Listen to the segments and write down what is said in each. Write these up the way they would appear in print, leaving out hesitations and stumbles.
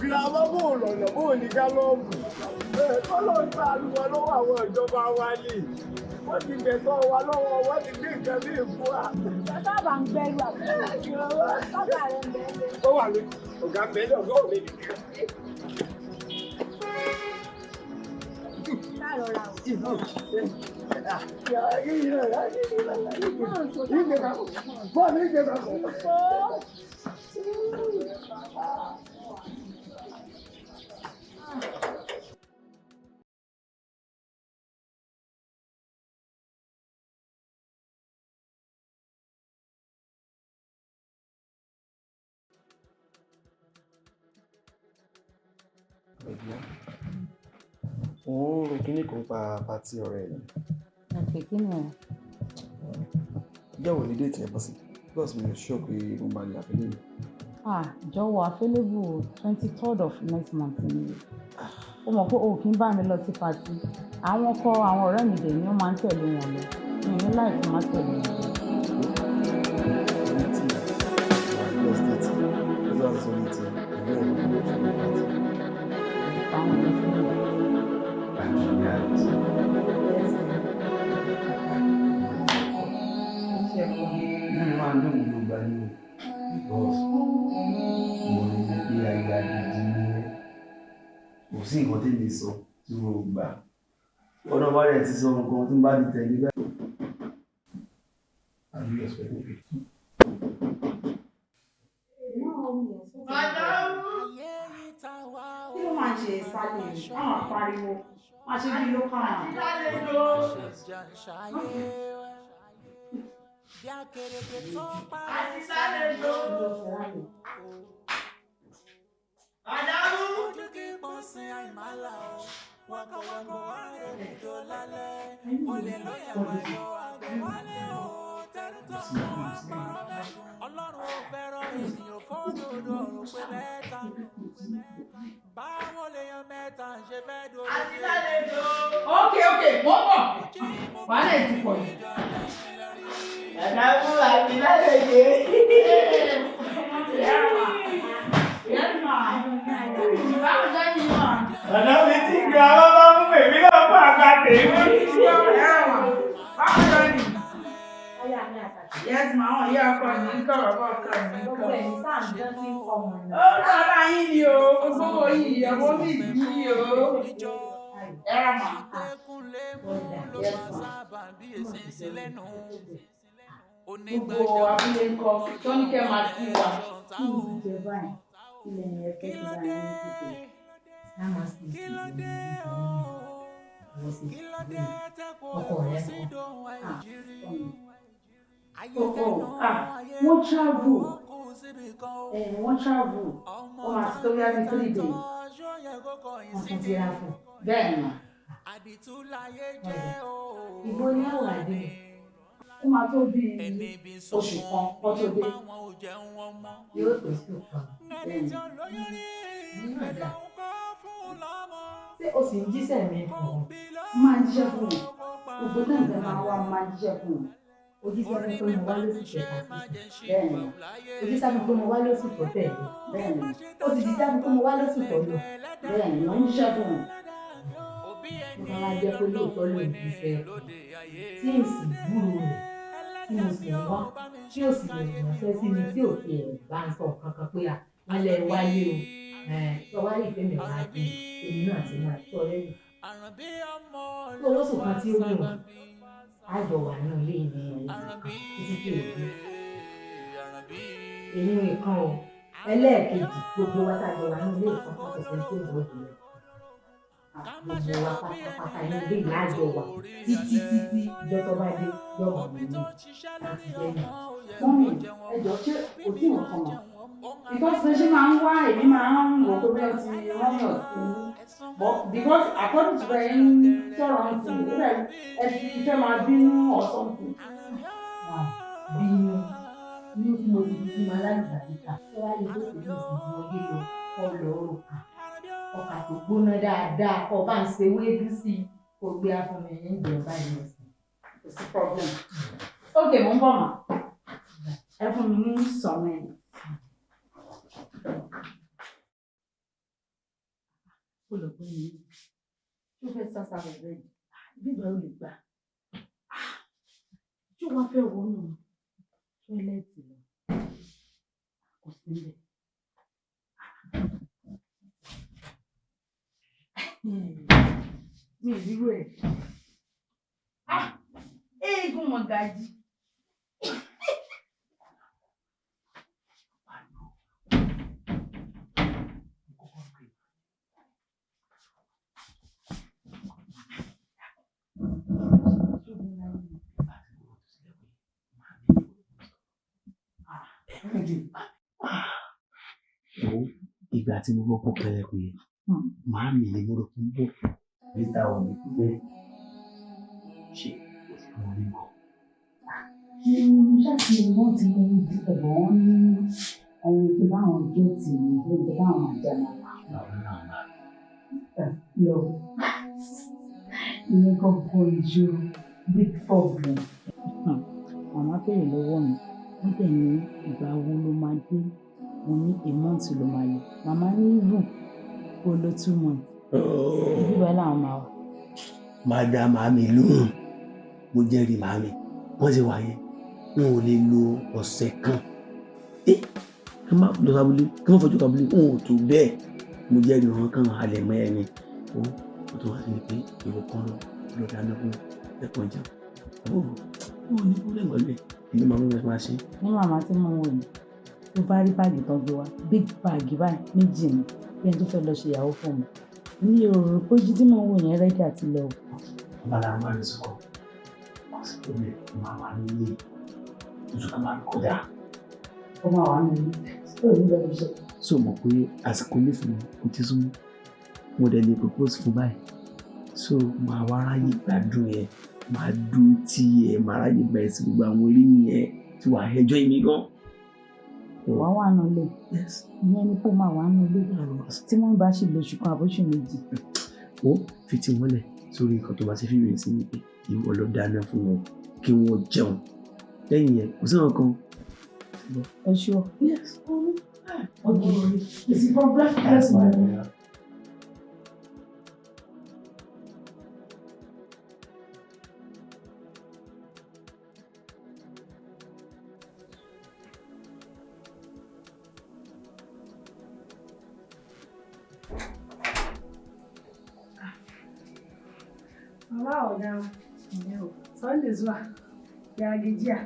Girama, bò lọ̀nà, bò ní gálọ́ọ̀bù. Kọ́lọ́ ń sàánú wa lọ́wọ́ àwọn ìjọba wa ni. Wọ́n ti gbẹ̀tọ́ wa lọ́wọ́, wọ́n ti gbé nǹkan bí ìfún wa. Sábà ń gbẹ́rù àbúrò. Bàbá rẹ̀ ń bẹ́ẹ̀. Ó wà lójú ọ̀gá bẹ́ẹ̀, ọ̀gá ò lè nìkan. Rọra o. Ẹ̀gbọ́n, òun ro kíní kan pa party ọ̀rẹ́ ẹ̀. Àpè kí ni ẹ̀? Ìjọ́ wo ni date yẹn bọ́ sí? Because mi ò sure pé mo máa lè available. Ah, jọ̀wọ́, available 23rd of next month ni. Ó mọ̀ pé o kì í bá mi lọ sí party. Àwọn ọkọ àwọn ọ̀rẹ́ mi dẹ̀ ni ó máa ń tẹ̀lé wọn lọ. Mi ò ní láìpẹ́ má tẹ̀lé wọn lọ. Létí wà ní estate, ó tó àti sọ létí ìwé ẹ̀rọ ló ṣe ní party. Àwọn èèyàn sílẹ̀. Àjíyáàjì. Inú mi máa ń dùn gbogbo ìgbà ni o, because mo rí i pé aya gidi ni ẹ́. Kò sí nǹkan tí mi sọ tí mo gbà. Ọ̀nà bá rẹ̀ ti sọ nǹkan tí mo bá ti tẹ̀lé báyìí. Are you expecting me? Kí ló máa ń ṣe sálẹ̀ yìí? Àwọn pariwo, máa ṣe bí local man. Okay, mo ń bọ̀. Wàhálà ẹ̀ ti pọ̀ jù. Àdàmú àti lálejò. Yes, ma. Báwo jẹ́ ni ma? Ọ̀nà mi tí girama bá mú èmi náà fún àgbà tèmi. Báwo jẹ́ ni? Yes, ma, àwọn ìyá ọkọ mi ń kọ̀, bàbá ọkọ mi ń kọ̀. Ó ń sọ̀rọ̀ yín ni o, gbogbo yìí, ìyàwó mi yìí o. Ẹ rà mà. Yes, ma. Gbogbo abúlé ń kọ́, tó ní kẹ́ máa kí wa. Kí ni jíjẹ báyìí? Ilẹ̀ yẹn fẹ́ ti bá yín jíjẹ. Ọkọ rẹ kọ́? Oh, ah, wọ́n travel. Wọ́n travel. Ó máa ti tó bí i 3 days. Wọn tún ti ra fún? Bẹ́ẹ̀ ni mà. Ìbò ní àwọn àdé? Ó máa tó bí oṣù kan kó tó dé. Yóò tó sí kan? Bẹ́ẹ̀ ni. Nínú ẹ̀dá, ṣé o sì ń jíṣẹ́ mi fún ọ? Mo máa ń jíṣẹ́ fún wọn. Gbogbo táǹtẹ̀ tẹ́ máa wá, mo máa ń jíṣẹ́ fún wọn. O jíṣẹ́ fún pé mo wá lóṣù kẹta sí? Bẹ́ẹ̀ ni. O jíṣẹ́ fún pé mo wá lóṣù tó tẹ̀lé? Bẹ́ẹ̀ ni. O sì jíṣẹ́ fún pé mo wá lóṣù tó lọ? Bẹ́ẹ̀ ni, mo ń jíṣẹ́ fún wọn. Mo bá wá jẹ́ pé lóòótọ́ ló ń jíṣẹ́ fún tí n sì gbúrò rẹ̀, tí mo sì ń wá, tí ò sì lè ránṣẹ́ sí mi, tí ò tiẹ̀ bá ń sọ kankan pé à wọ́n lẹ wáyé o, sọ wá rí ìfẹ́ mi wá dé, èmi náà ti máa tọ́ lẹ́yìn tó lóṣù kan tí ó ní o á jọ wà nínú ilé ìní oṣù kan títí tí èdè èyí nìkan o. Ẹlẹ́ẹ̀kejì, gbogbo wa tá a jọ wà nínú ilé ìkan kò sẹ́ni tó bọ̀ jù lọ. Gbogbo wa pátápátá inú ilé ìlàjọ wà títí títí ìjọ tó bá dé yọ̀wọ̀ nínú àti jẹ́yìn. Mummy, ẹ jọ̀ọ́, ṣé kò sí nǹkan mọ́? Because bẹ́ẹ̀ ṣe máa ń wá, èmi máa ń rò pé bẹ́ẹ̀ ti rányàn sí i. But because according to bẹ́ẹ̀ ń sọ̀rọ̀ ń sìn, níbẹ̀ ẹ ti fẹ́ máa bínú or something. Bínú ní tí mo ti fi bímọ aláìgbàdìkà tó wá lè tó sì ní ìsìn wọlé lọ kọ lọ ọkà ọkà tó gbóná dáadáa, kọ bá ń ṣe wédú sí i, kó gbé á fún mi ní ìjọba báyìí ọ̀sán. Kò sí problem. Ok, mo ń bọ̀ mà. Ẹ fún mi ní some minutes. Kó lọ gbé mi. Ṣé o fẹ́ sá sára rẹ̀ ni? Bíbá ò lè gbà. Ṣé o wá fẹ́ wọnú tọ́ílẹ̀tì lọ? Kò sí níbẹ̀. Mi ì rírú ẹ̀. Eégún mọ̀gàjì. Wo ìgbà tí mo kọ́kọ́ kẹlẹ̀kùn yẹn, màámi ni mo rò pé ń bọ̀. Níta ò ní pẹ́ ṣe o ti fún wọn ní nǹkan. Mo ṣáàtì wọ́n ti mú ẹ̀bọ̀n wọn ní àwọn tó bá àwọn gẹ́ẹ̀tì ní oúnjẹ báwọn àjà máa wà. Báwo náà máa Lọ ìyẹn gangan ìṣòro, big problem. Màmá béèrè lọ́wọ́ mi, wọ́n dẹ̀ ní ìgbà wo ló máa dé. Mo ní a month ló máa lò. Màmá ní even kó lo 2 months. Ibi báyìí làwọn máa wà. Máa dá màámi lóhùn. Mo jẹ́rìí màámi. Wọ́n ti wà yẹn. Wọn ò lè lo ọ̀sẹ̀ kan. Ẹ kí n má lọ sábúlé, kí n má fojú kábúlé, wọn ò tó bẹ́ẹ̀. Mo jẹ́rìí wọn kàn halẹ̀ mọ́ ẹni. Ó tó wá sí ni pé ìwọ kan lọ lọ dáná fún ẹ̀kọ́ jẹun. Àbúrò, ó ní problem pẹ̀lú ẹ̀. Èmi máa ń bá máa ṣe. Ní màmá tí mo wò ní, tó bá rí báàgì tán gbé wá, big bag báyìí méjì ni, bí ẹni tó fẹ́ lọ ṣe ìyàwó fún mi. Mi ò rò pé ojú tí mò ń wò yẹn ready àti lọ. Bàbá máa ń sọ̀rọ̀. Kò sí problem, máa wà nílé. Oṣù kan máa ń kọjá. Ó máa wà nínú ó ní lọ ibi iṣẹ́. So mọ̀ pé àsìkò nífẹ̀ẹ́ kò ti súnmọ́. Mo dẹ̀ lè propose fún báyìí. So màá wá ráyè gbádùn ẹ, màá dúró tí ẹ, màá ráyè gba ẹ̀sìn gbogbo àwọn eré yẹn tí wàá ẹjọ́ èmi gan. Wàá wà nù ilé. Yes. Ìyẹn ni kó máa wà nù ilé. Tí wọ́n bá ṣì lóṣù kan àbóṣù méjì. Ó fi tí wọ́n lẹ̀ sórí nǹkan tó bá ṣe fíìmù sí ni pé ìwọ lọ dáná fún wọn kí wọ́n jẹun. Lẹ́yìn yẹn, kò sí nǹkan kan. Ẹ ṣọ́. Yes. Okay. It's a problem. That's my. Mama ọ̀gá wa, Sunday zuwa, ya gajiya.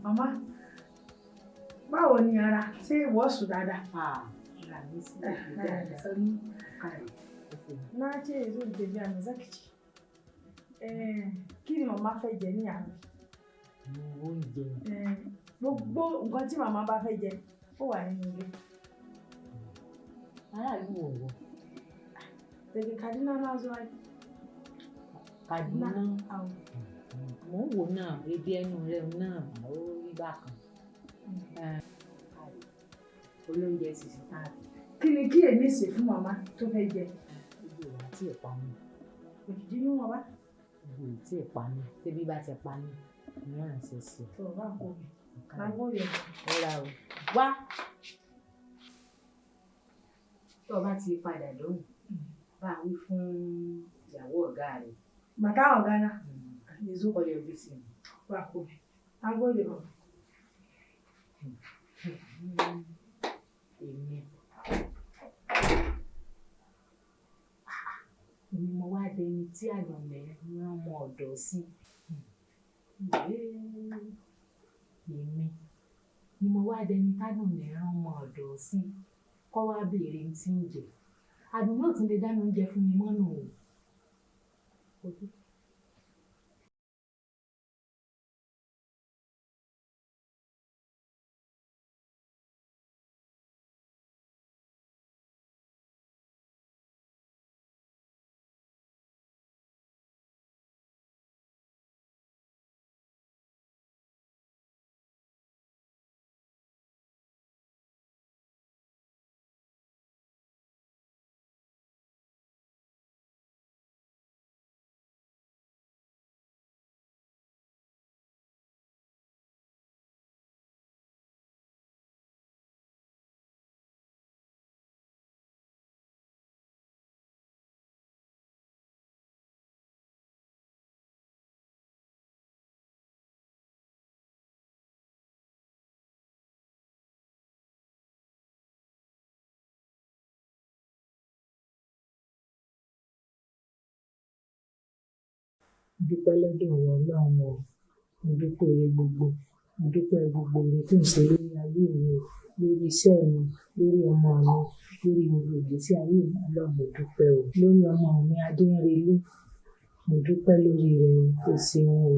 Mama, báwo ni ara? Ṣé ìwọ sùn dáadáa? Sannu. Na ce zo tafiya me zaki ci? Kí ni màmá fẹ́ jẹ ní àárọ̀? Oúnjẹ. Gbogbo nǹkan tí màmá bá fẹ́ jẹ, ó wà nínú ilé. Aráàlú wò wọ. Daga Kaduna na zo ai. Kaduna. Awo. Mò ń wò náà, ebi ẹnu rẹ náà ó rí bákan. Olóúnjẹ sì sí táàbì. Kí ni kí èmi sè fún màmá tó fẹ́ jẹ? Ibi ò wá tí ì pa mí. Òjijì ní wọn bá. Ibi ò tí ì pa mí. Tébí bá ti pa mí, ìyá ń ṣe sí i. Tó o bá kó mi. Máa gbọ́dọ̀. Rọra o. Wá. Tó o bá ti padà lóhùn, bá a wí fún ìyàwó ọ̀gá rẹ̀. Màtá ọ̀gá náà. Èso Kọ́ yọjú sí mi. Bá kó mi. Máa gbọ́dọ̀ mọ̀. Èmi. Èmi mo wá dẹni tí àgbọ̀nmẹ̀ rán ọmọ ọ̀dọ̀ sí. Èmi ni mo wá dẹni tágbọ̀nmẹ̀ rán ọmọ ọ̀dọ̀ sí kọ́ wá béèrè ohun tí ń jẹ. Àdùn náà tún lè dáná oúnjẹ fún mi mọ́nà o. Mo dúpẹ́ lọ́dọ̀ ìwọ Ọlọ́run o. Mo dúpẹ́ oore gbogbo. Mo dúpẹ́ gbogbo oore tó ń ṣe lórí ayé mi o, lórí iṣẹ́ mi, lórí ọmọ mi, lórí gbogbo ìgbésí ayé mi. Ọlọ́run, mo dúpẹ́ o. Lórí ọmọ mi Adéńrelé, mo dúpẹ́ lórí rẹ̀ o. O ṣeun o,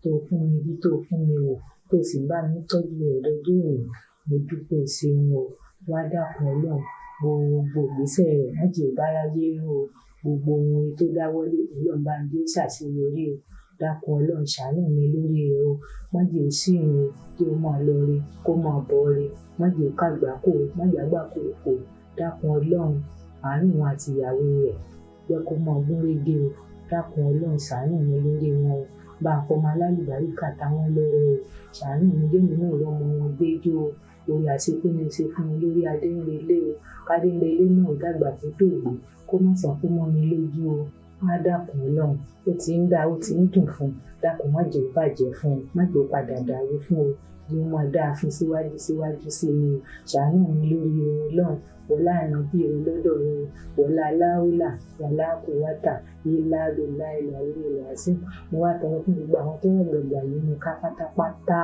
tó fún mi bí tó fún mi wò, tó sì bá mi tọ́jú rẹ̀ lọ́jọ́ òní. Mo dúpẹ́, o ṣeun o. Wá dákun Ọlọ́run, gbogbo ìgbésẹ̀ rẹ̀ má jẹ́ ó báráyé rú o. Gbogbo ohun tó dáwọ́lé, Ọlọ́run bá ń jẹ́ ó ṣàṣeyọrí o. Dákun Ọlọ́run, ṣàánú mi lórí rẹ̀ o. Má jẹ́ ó ṣìrìn o, kí ó máa lọ re, kó máa bọ̀ re. Má jẹ́ ó kàgbákò o, má jẹ́ àgbákò o. Dákun Ọlọ́run, àánú òun àti ìyàwó rẹ̀ jẹ́ kó máa gún régé o. Dákun Ọlọ́run, ṣàánú mi lórí wọn o. Bá a fọmọ alálùbáríkà táwọn lọ́rẹ o. Ṣàánú mi, jẹ́mi náà rọ́mọ wọn gbẹ́jọ́ o. Orí àṣepé ni o ṣe fún mi lórí Adéńrelé o. Kádéńrelé náà dàgbà kó dògbò, kó má sànkú mọ́ mi lójú o. Wá dákun Ọlọ́run, ó ti ń dá, ó ti ń dùn fún un. Dákun, má jẹ́ ó bàjẹ́ fún un, má jẹ́ ó padà dàrú fún o. Bí ó máa dáa fún síwájú síwájú sí mi o. Ṣàánú mi lórí ohun Ọlọ́run. Wọlá ànábì rẹ lọ́dọ̀ rẹ o. Wọlá aláhùlà, wọlá kùwátà, ilá bìlá ìlà orí ilà sí. Mo wá tọrọ fún gbogbo àwọn tó rọ̀gbọ̀gbà yìí mi ká pátápátá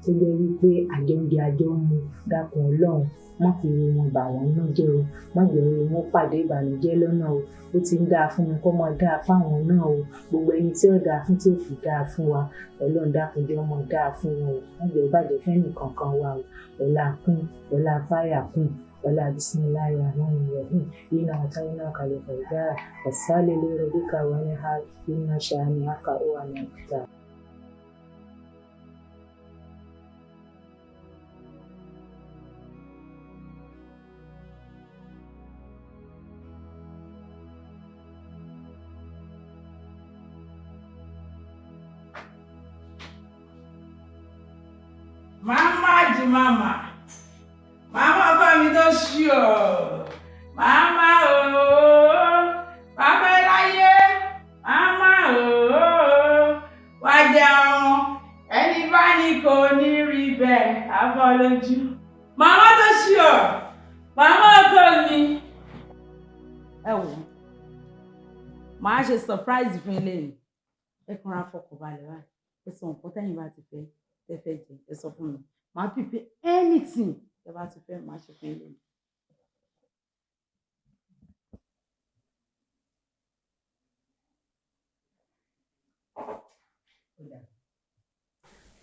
tó jẹ́ wípé àjọ ń jẹ àjọ ń mu. Dákun Ọlọ́run, má fi ire wọn bà wọ́n nú jẹ́ o. Má jẹ́ ire wọn pàdé ìbànújẹ́ lọ́nà o. Ó ti ń dáa fún mi kó máa dáa fáwọn náà o. Gbogbo ẹni tí ó dáa fún tí ó fi dáa fún wa, Ọlọ́run dákun jẹ́ ó máa dáa fún wọn o. Má jẹ́ ó bàjẹ́ fẹ́nì kankan wa o. Ọlá kún, ọlá fáyà kún, ọlá bisimilahi rahman rahim. Inna atayna kal kawthar, fasali li rabbika wanhar, inna shani'aka huwal abtar. Mama di mama. Mama ọkọ mi tó ṣí ọ. Mama ooo. Bàbá láyé. Mama ooo. Wá jẹun. Ẹni bá ní kò ní rí bẹ́ẹ̀ afọ́ lójú. Mama tó ṣí ọ. Mama ọkọ mi. Ẹ wò ó. Màá ṣe surprise fún ilé mi. Ẹ kànra fọkàn balẹ̀ báyìí. Ẹ sọ nǹkan tẹ́yìn bá ti fẹ́ tẹ́ fẹ́ jẹ, ẹ sọ fún mi. Màá prepare anything tẹ́ bá ti fẹ́, màá ṣe fún ilé mi.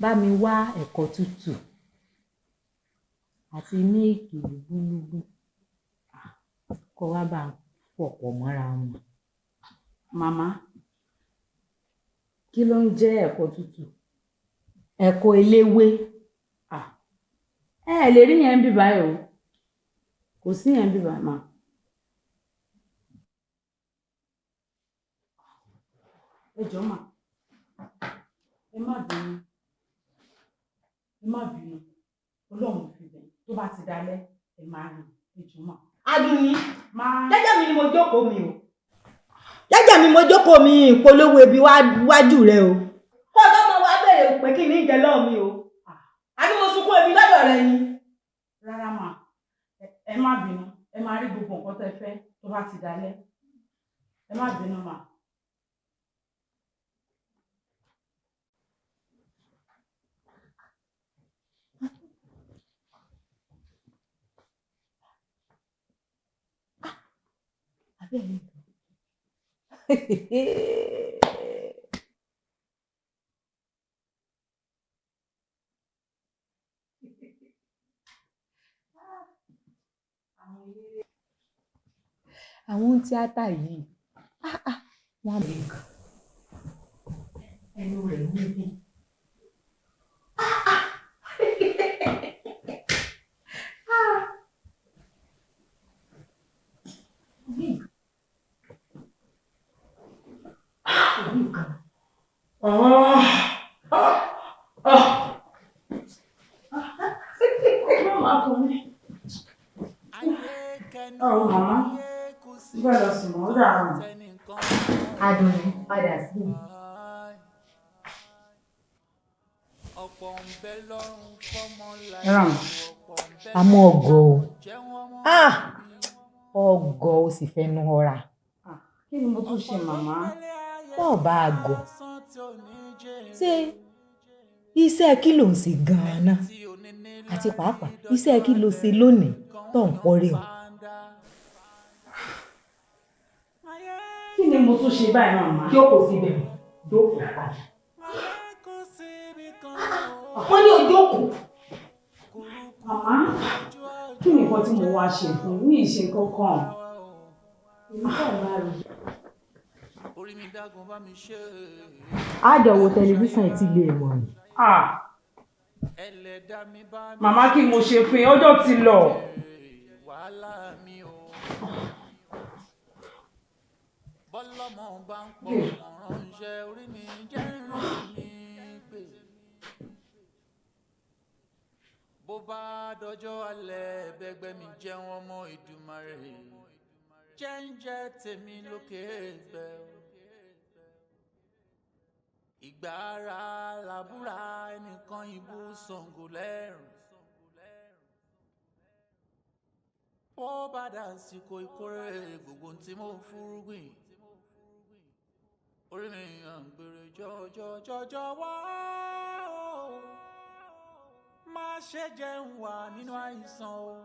Bá mi wá ẹ̀kọ tútù àti mílìkì lúgbúlúgbú, kó wá bá ń pọ̀pọ̀ mọ́ra wọn. Màmá, kí ló ń jẹ́ ẹ̀kọ tútù? Ẹ̀kọ eléwé. Ẹ ẹ̀ lè rí yẹn níbí báyìí o. Kò sí yẹn níbí báyìí mà. Ẹ jọ̀ọ́ mà, ẹ má bínú. Ẹ má bínú. Ọlọ́run fi bẹ̀. Tó bá ti dalẹ́, ẹ máa rìn. Ẹ jọ̀ọ́ mà. Adúnní, Má. jẹ́jẹ́ mi ni mo jókòó mi o. Jẹ́jẹ́ mi mo jókòó mi ìpolówó ebi wájú rẹ o. Kó o tó mọ wá béèrè pé kí ni ń jẹ lọ́ọ̀ mi o. Àbí mo sunkún ebi lọ́dọ̀ rẹ ni. Rárá mà, ẹ má bínú. Ẹ máa rí gbogbo nǹkan tẹ́ fẹ́ tó bá ti dalẹ́. Ẹ má bínú mà. Àwọn tíátà yìí, wọ́n á ẹnu rẹ̀ mú bí. Ọ̀rọ̀ màmá, mo fẹ́ lọ sùn mọ́, ó dàárọ̀. Adùnní padà sí mi. Ẹ rà mà. Àmọ́ ọgọ̀ o. Ah! Ọgọ̀ o sì fẹnu ọra. Kí ni mo tún ṣe màmá? Bọ́ọ̀ bá a gọ̀, Ṣé iṣẹ́ kí ló ń ṣe gan-an àti pàápàá iṣẹ́ kí ló ṣe lónìí tó ń pọ́nrẹ́ o. Kí ni mo tún ṣe báyìí màmá? Jókòó síbẹ̀, jókòó padà. Wọ́n ní o jókòó. Màmá, kí ni nǹkan tí mo wá ṣe fún mi ṣe kankan? Èmi kàn máa rò. Àjọ wo tẹlifíṣàn ti lè mọ̀ ni. Màmá, kí mo ṣe fún yín? Ọjọ́ ti lọ. Bó bá dọjọ́ alẹ́ bẹ́gbẹ́ mi jẹun ọmọ Èdùmàrè jẹ́ńjẹ́ tèmi lókè pẹ́ o. Ìgbà ara làbúra ẹnìkan ìbú Ṣàngó lẹ́rùn. Bó bá dàsìkò ìkórè gbogbo tí mo fúrúgbìn. Orí mi hàn gbèrè jọjọjọjọ wá o. Má ṣe jẹun wà nínú àìsàn o.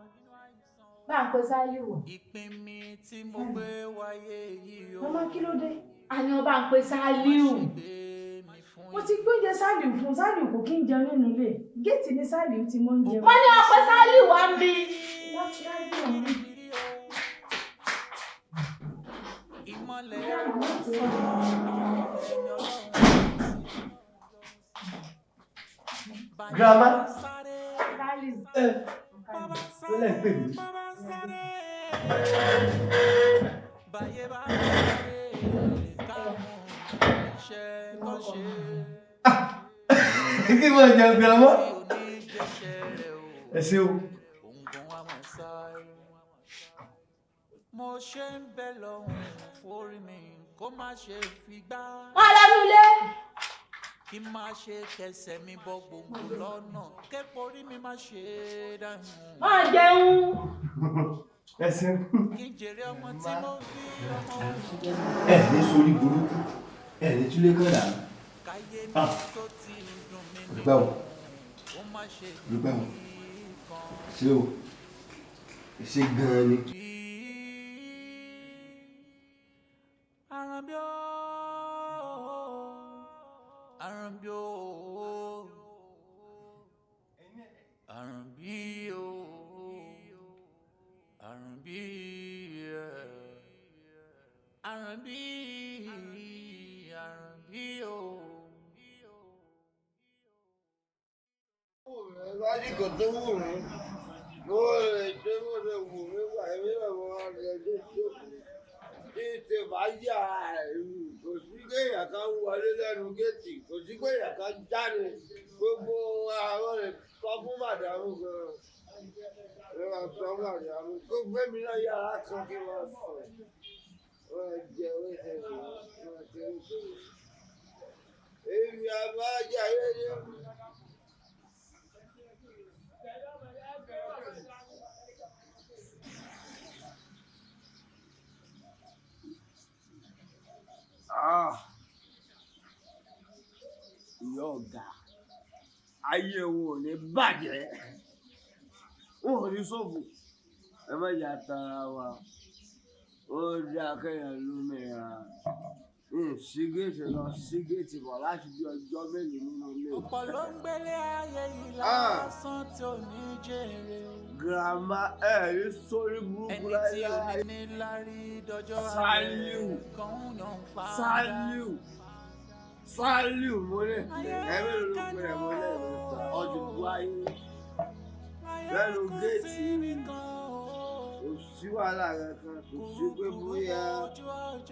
Bá ń pe Sálíù. Ìpín mi tí mo gbé wáyé yìí o. Màmá, kí ló dé? Àní ọba ń pe Sálíù. Mo ti gbé oúnjẹ Sálíù fún Sálíù, kò kí ń jẹun nínú ilé. Géètì ni Sálíù ti mọ́ ń jẹun. Mo ní ọpẹ Sálíù wá ń bí. Láti ájú ọ̀hún. Grandma. Sálíù. Ẹ ló lẹ́ ń pè mí. Kí mo jẹun grandma? Ẹ ṣé o. Mo ṣe ń bẹ lọ́hùn forí mi kó má ṣe fi gbá. Wọ́n lọ́nu ilé. Kí má ṣe kẹsẹ̀ mi bọ gbòǹgbò lọ́nà képo orí mi má ṣe dànù. Máa jẹun. Ẹ ṣeun. Kí n jèrè ọmọ tí mo fi ọmọ. Ẹ ní sórí burúkú, ẹ ní túlé kan dànù. Dúpẹ́ o, dúpẹ́ o, ṣé o, ṣé gan-an ni. Àrànbí o, àrànbí o, àrànbí o, àrànbí ẹ̀, àrànbí, àrànbí o. Lásìkò tó wù mí, mo lè ṣe bó ṣe wù mí wà mí lọ́wọ́ rẹ̀ lè jókòó. Tí ṣe fàájì ara rẹ̀ kò sí kéèyàn kan wọlé lẹ́nu géètì, kò sí kéèyàn kan jáde. Gbogbo àwọn rẹ̀ sọ fún màdàmú gan-an. Ẹ máa sọ fún màdàmú kó gbé mi náà yàrá kan kí wọ́n sùn. Wọ́n jẹ owó ìṣẹ̀lẹ̀ wọ́n ṣe é ṣe. Èmi àbájá yẹn. Ìyá ọ̀gá, ayé wọn ò ní bàjẹ́, wọn ò ní ṣòfò. Ẹ má yà tara wa, ó dáa kéèyàn lómìnira. Sí géètì lọ sí géètì bọ̀ láti bí ọjọ́ mélòó nínú ilé. Ọ̀pọ̀ ló ń gbélé ayé yìí lásán tí ò ní jèrè. Girama, ẹ rí sórí burúkú Ẹni tí ò láéláé. ní ní lárí dọjọ́ Sálíù, alẹ́ kan ń yàn fáadá. Sálíù, Sálíù mọ́lẹ̀, ẹ̀mí ló ń pè é mọ́lẹ̀ ọdún wáyé. Lẹ́nu géètì kò sí wàhálà kankan, kò sí pé bóyá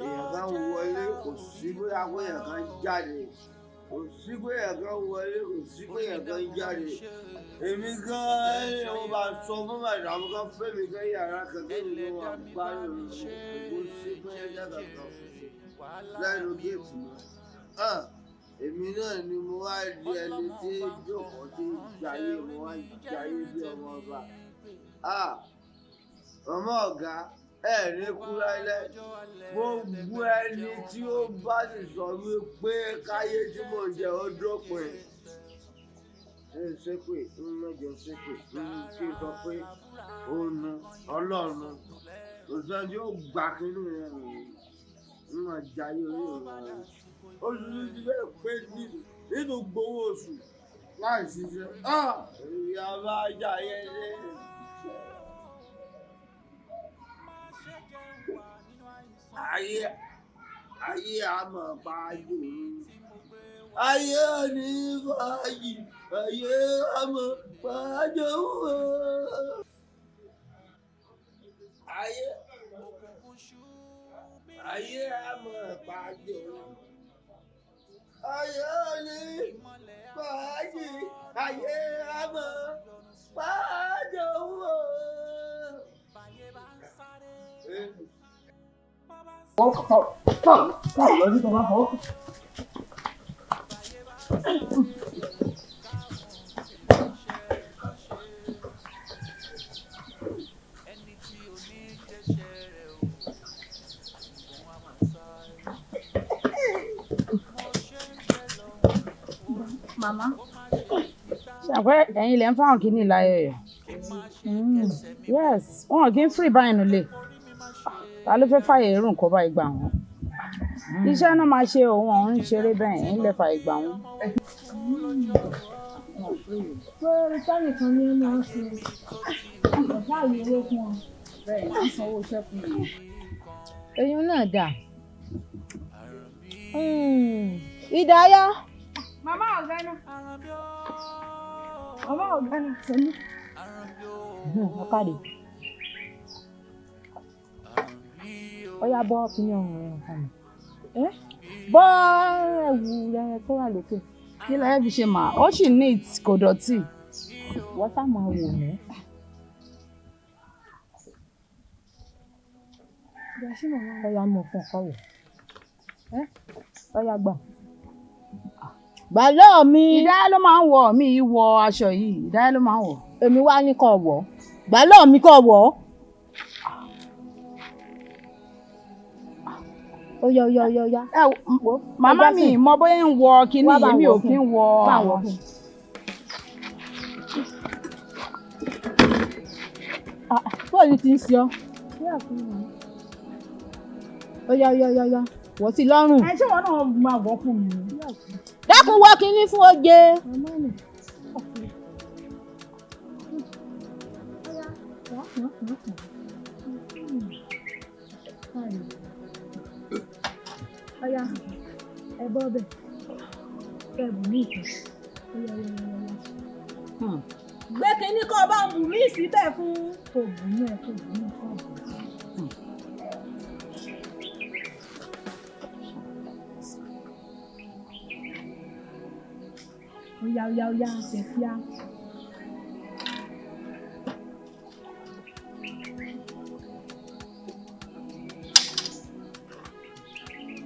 èèyàn kan wọlé, kò sí bóyá pé èèyàn kan jáde, kò sí pé èèyàn kan wọlé, kò sí pé èèyàn kan jáde. Èmi gan-an ni mo bá sọ fún màdàmú kan fẹ́mi kan yàrá kan kí ni mo máa gbádùn mi, kò sí pé ẹjọ́ kankan lẹ́nu géètì mọ́. Èmi náà ni mo wá di ẹni tí jókòó tí jayé, mo wá jayé bí ọmọ ọba. Màmá ọ̀gá, Ẹ ní kú láíláí. Gbogbo ẹni tí ó bá sì sọ wípé káyé tí mò ń jẹ ó dópin. Ṣé ń ṣépè? Ń mẹ́jọ ṣépè. Ń kí n sọ pé òun nu Ọlọ́run. Kò sẹ́ni tí ó gbà kínní rẹ̀ ń máa jayé orí òun rẹ̀. Oṣù tí ti fẹ́ pé nínú gbowó oṣù láì ṣiṣẹ́. Ìyá bá jayé dé. Ayé ayé àmọ̀ pàjù. Ayé òní fàájì. Ayé àmọ̀ pàjù. Ayé ayé àmọ̀ pàjù. Ayé òní fàájì. Ayé àmọ̀ pàjù. Màmá. Ṣàpẹ́ ẹ̀yin lẹ́ ń fáwọn kìíní láyọ̀ yọ̀. Yes, wọn kì í free báyìí nulẹ̀. Ta ló fẹ́ fàyè irú nǹkan báyìí gbà wọ́n? Iṣẹ́ náà máa ṣe òun ọ̀hún ń ṣeré bẹ́ẹ̀ ẹ̀yin lè fàyè gbà wọ́n. Pé sáré kan ní ọmọ ṣe ọ̀gá àyè owó fún ọ. Bẹ́ẹ̀ ni, sanwó iṣẹ́ fún mi. Eyín náà dà. Ìdáyà. Màmá ọ̀gá náà. Màmá ọ̀gá náà. Sẹ́mi. Ọ̀kadì. Ó yá bọ́ kíní ọrùn rẹ̀ nǹkan mi. Bọ́ ẹ̀wù rẹ̀ tó wà lókè. Kí lẹ fi ṣe mà? Ó sì neat, kò dọ̀tí. Wọ́n sá máa wò mí. Ó yá mú fún ọkọ wò. Ó yá gbà. Gbà lọ́ọ̀ mi. Ìdáyà ló máa ń wọ̀ mí wọ aṣọ yìí. Ìdáyà ló máa ń wọ̀. Èmi wá ní kó wọ̀. Gbà lọ́ọ̀ mi kó wọ̀. Ó yá ó yá ó yá ó yá. Ẹ wo màmá mi mọ bóyá ń wọ kinní Wá bá yìí, mi wọ̀ ò kí ń wọ Bá àwọn. wọ̀ fún. Bóòlù ti ń ṣe ọ́. Ó yá ó yá ó yá ó yá. Wọ̀ sí lọ́rùn. Ẹ ṣé wọn náà máa wọ̀ fún mi. Dákun wọ kinní fún oje. Ọya, ẹ bọ́ bẹ̀. Ẹ bù mí ìtàn. Ọya, ọya, ọya, ọya. Gbé kinní kọ́ bá ń bù mí síbẹ̀ fún. Kò bù mí ẹ, kò bù mí, kò bù mí. Ọya, ọya, ọya, tẹ̀ kíá.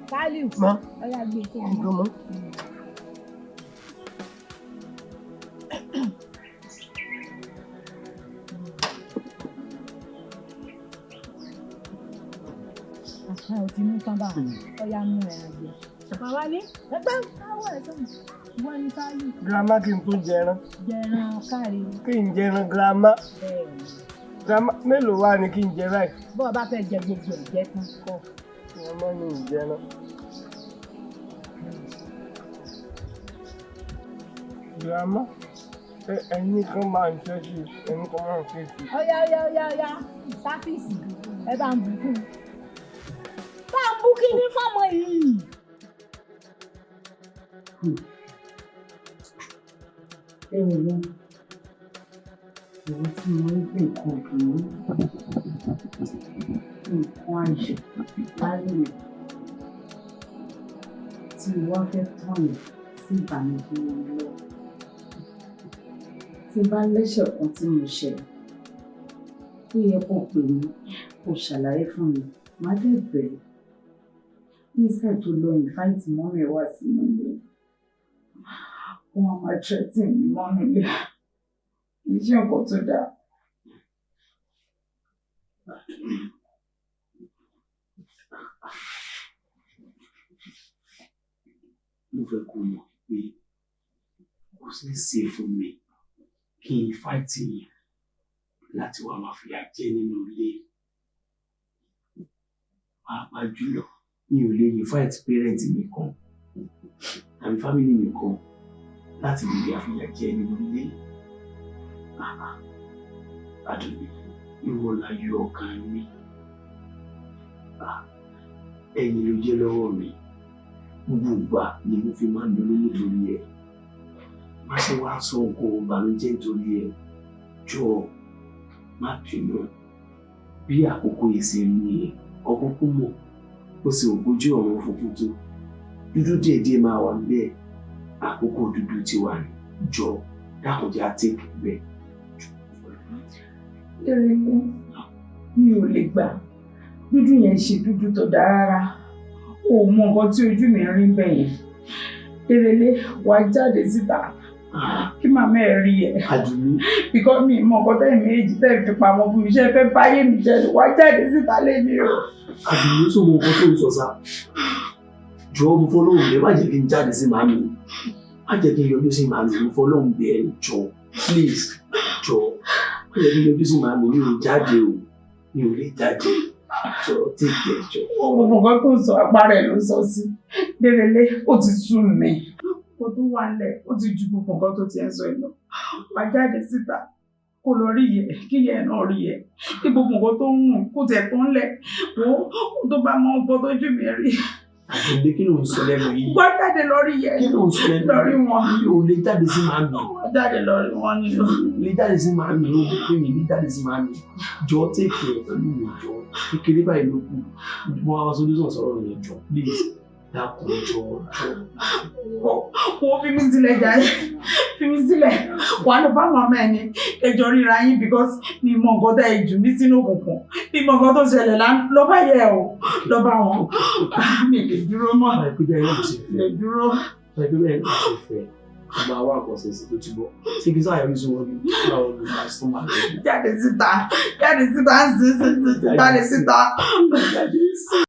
Sálíù. Mọ́. Ọya gbé kó o. Ìgbò mọ́. Àhán, o ti mú tán bá. Ọya mú ẹran jẹ. Bàbá ní. Ẹgbẹ́ káwọ́ ẹ̀ sọ̀rọ̀. Wọ́n ní Sálíù. Girama kí n tó jẹran. Jẹran káre. Kí n jẹran girama. Bẹ́ẹ̀ni. Girama mélòó wá ni kí n jẹ báyìí? Bọ́ ọ bá fẹ́ jẹ gbogbo ẹ̀ jẹ́ tán kọ́. Girama ni n jẹran. Girama ẹyin kan máa ń fẹ́ sí ẹyin kan máa ń fẹ́ sí. Ọya ọya ọya ọya sáfíìsì ẹ bá ń bù fún un. Bá ń bú kíní fọ́mọ yìí. Ẹ wò wọ́n, ìwọ tí mo ń gbé nǹkan ìdùnnú, nǹkan ayọ̀ láyé mi, tí mo wá fẹ́ tọ̀nà sí ìbànújẹ́ wọn lọ. Tí n bá lẹ́ṣẹ̀ kan tí mo ṣẹ̀, ó yẹ kó pè mí, kó ṣàlàyé fún mi, má dẹ̀ bẹ̀rẹ̀. Nísẹ̀ tó lọ invite mọ́mì wá sínú ilé, wọ́n á máa threaten mi mọ́nú ilé. Kì í ṣe nǹkan tó dáa. Mo fẹ́ kó mọ̀ pé kò sí ṣe fún mi kí n fáìtì yẹn láti wá máa fìyà jẹ nínú ilé. Pàápàá jùlọ, mi ò lè invite parent mi kan tàbí family mi kan láti lè rí àfìyà jẹ nínú ilé. Àdùnní, ìwọ láyọ̀ ọkàn mi. Ẹ̀yin ló jẹ́ lọ́wọ́ mi. Gbogbo ìgbà ni mo fi máa ń dunnú nítorí ẹ̀. Má ṣe wá sọ nǹkan ìbànújẹ́ nítorí ẹ̀. Jọ̀ọ́, má bínú. Bí àkókò yìí ṣe rí nìyẹn, ọkùnkùn kú mọ̀, ó sì ògójì ọ̀run funfun tó. Dúdú díẹ̀díẹ̀ máa wà níbẹ̀. Àkókò dúdú ti wà ní. Jọ̀ọ́, dákun jẹ́ á take bẹ́ẹ̀. Dérelé, mi ò lè gbà. Dúdú yẹn ṣe dúdú tó dáa rárá. O ò mọ nǹkan tí ojú mi rí bẹ́ẹ̀ yẹn. Dérelé, wàá jáde síta kí màmá ẹ rí ẹ. Àdùnní. Because mi mọ nǹkan tẹ́yìn méjì tẹ́yìn fi pamọ́ fún mi. Ṣé ẹ fẹ́ báyé mi jẹ́ ni? Wàá jáde síta lẹ́ni o. Àdùnní, tó mọ nǹkan tó ń sọ sá. Jọ̀ọ́, mo fọlọ́run bẹ̀, má jẹ́ kí n jáde sí màmí. Má jẹ́ kí n yọjú sí màmí, mo fọlọ́run bẹ̀ ẹ́, jọ̀ọ́. Please, jọ̀ọ́. Má jẹ́ kí n yọjú sí màmí, mi ò jáde o. Mi ò lè jáde. Jọ̀ọ́, take care, jọ̀ọ́. Gbogbo nǹkan tó ń sọ apá rẹ̀ ló sọ sí. Dérelé, ó ti sú mi. Kó tó wà nílẹ̀, ó ti ju gbogbo nǹkan tó ti ń sọ yìí lọ. Wàá jáde síta kó lọ rí yẹ, kí yẹ náà rí yẹ. Kí gbogbo nǹkan tó ń rùn kó tiẹ̀ tó ń lẹ̀. Wo kó tó bá mọ nǹkan tó jù mí rí. Àdùnní, kí ló ń sọ lẹ́nu yìí? Wàá jáde lọ rí yẹ. Kí ló ń sọ lẹ́nu Lọ rí wọn. Mi ò lè jáde sí màmí. Wàá jáde lọ rí wọn ni o. Lè jáde sí màmí, ó pè mí lè jáde sí màmí. Jọ̀ọ́, take care pẹ̀lú mi, jọ̀ọ́. Kékeré báyìí ló kù. Mo wá solution sọ̀rọ̀ yẹn, jọ̀ọ́. Please, dákun, jọ̀ọ́, jọ̀ọ́. Wo, fi mí sílẹ̀ jàre, fi mí sílẹ̀. Wàá lọ bá màmá ẹ ní ẹjọ́ ríra yín because mi mọ nǹkan tẹ́ ẹ jù mí sínú òkùnkùn. Mi mọ nǹkan tó ṣẹlẹ̀ lọ bá yẹ o, lọ bá wọn. Mi lè dúró mọ́. Báyìí pé bẹ́ẹ̀ náà ṣe fẹ́. Lè dúró. Báyìí pé bẹ́ẹ̀ náà ṣe fẹ́. Mo máa wá àkọsẹ̀ sí tó ti bọ̀. Ṣé kí sáà yọrí sí wọn ni? Báwo ni màá sún màá lọ? Jáde síta, jáde síta, sí sí sí, jáde síta. Jáde síta.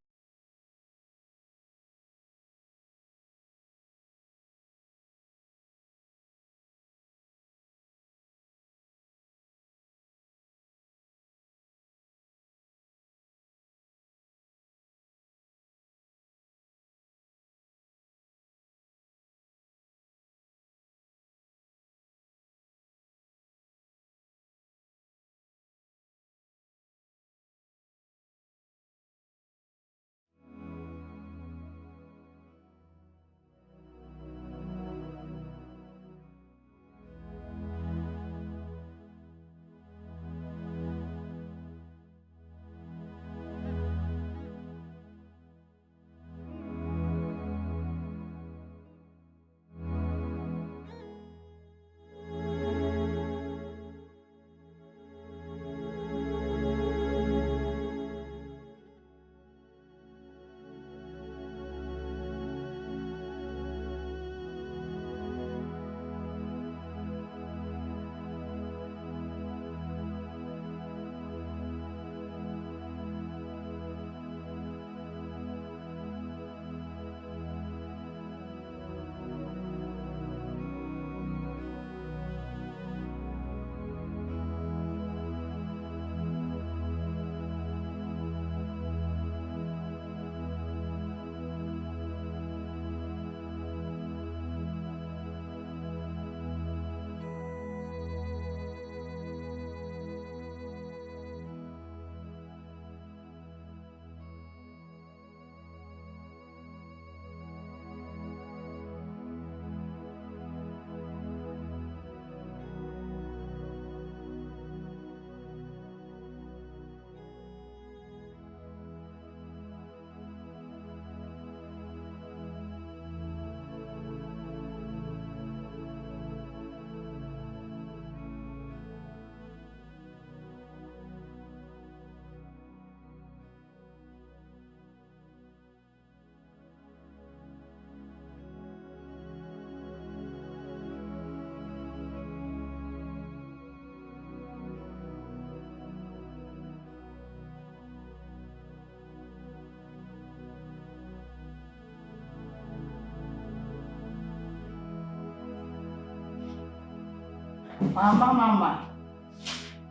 Màmá màmá.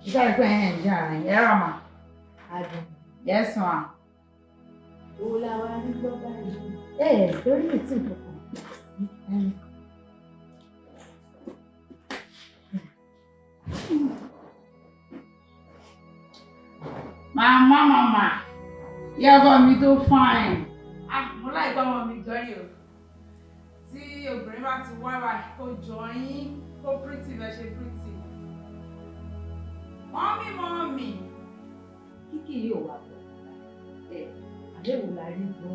Ìjà ìpẹ́ ẹ̀ ń jà rìn. Ẹ rà mà. Adùn. Yes ma. Owó la wá rí gbọ́ báyìí. Ẹ torí mi tí nǹkan kan. Màmá màmá. Ìyá ọkọ mi tó fine. Ah, mo láìpẹ́ ọmọ mi gan ni o. Tí obìnrin bá ti wá báyìí, kó jọ yín, kó pretty bẹ́ẹ̀ ṣe pretty. Mọ́mí mọ́mí. Kíkì yóò wà pọ̀. Ẹ àbẹ̀wò la rí gbọ́.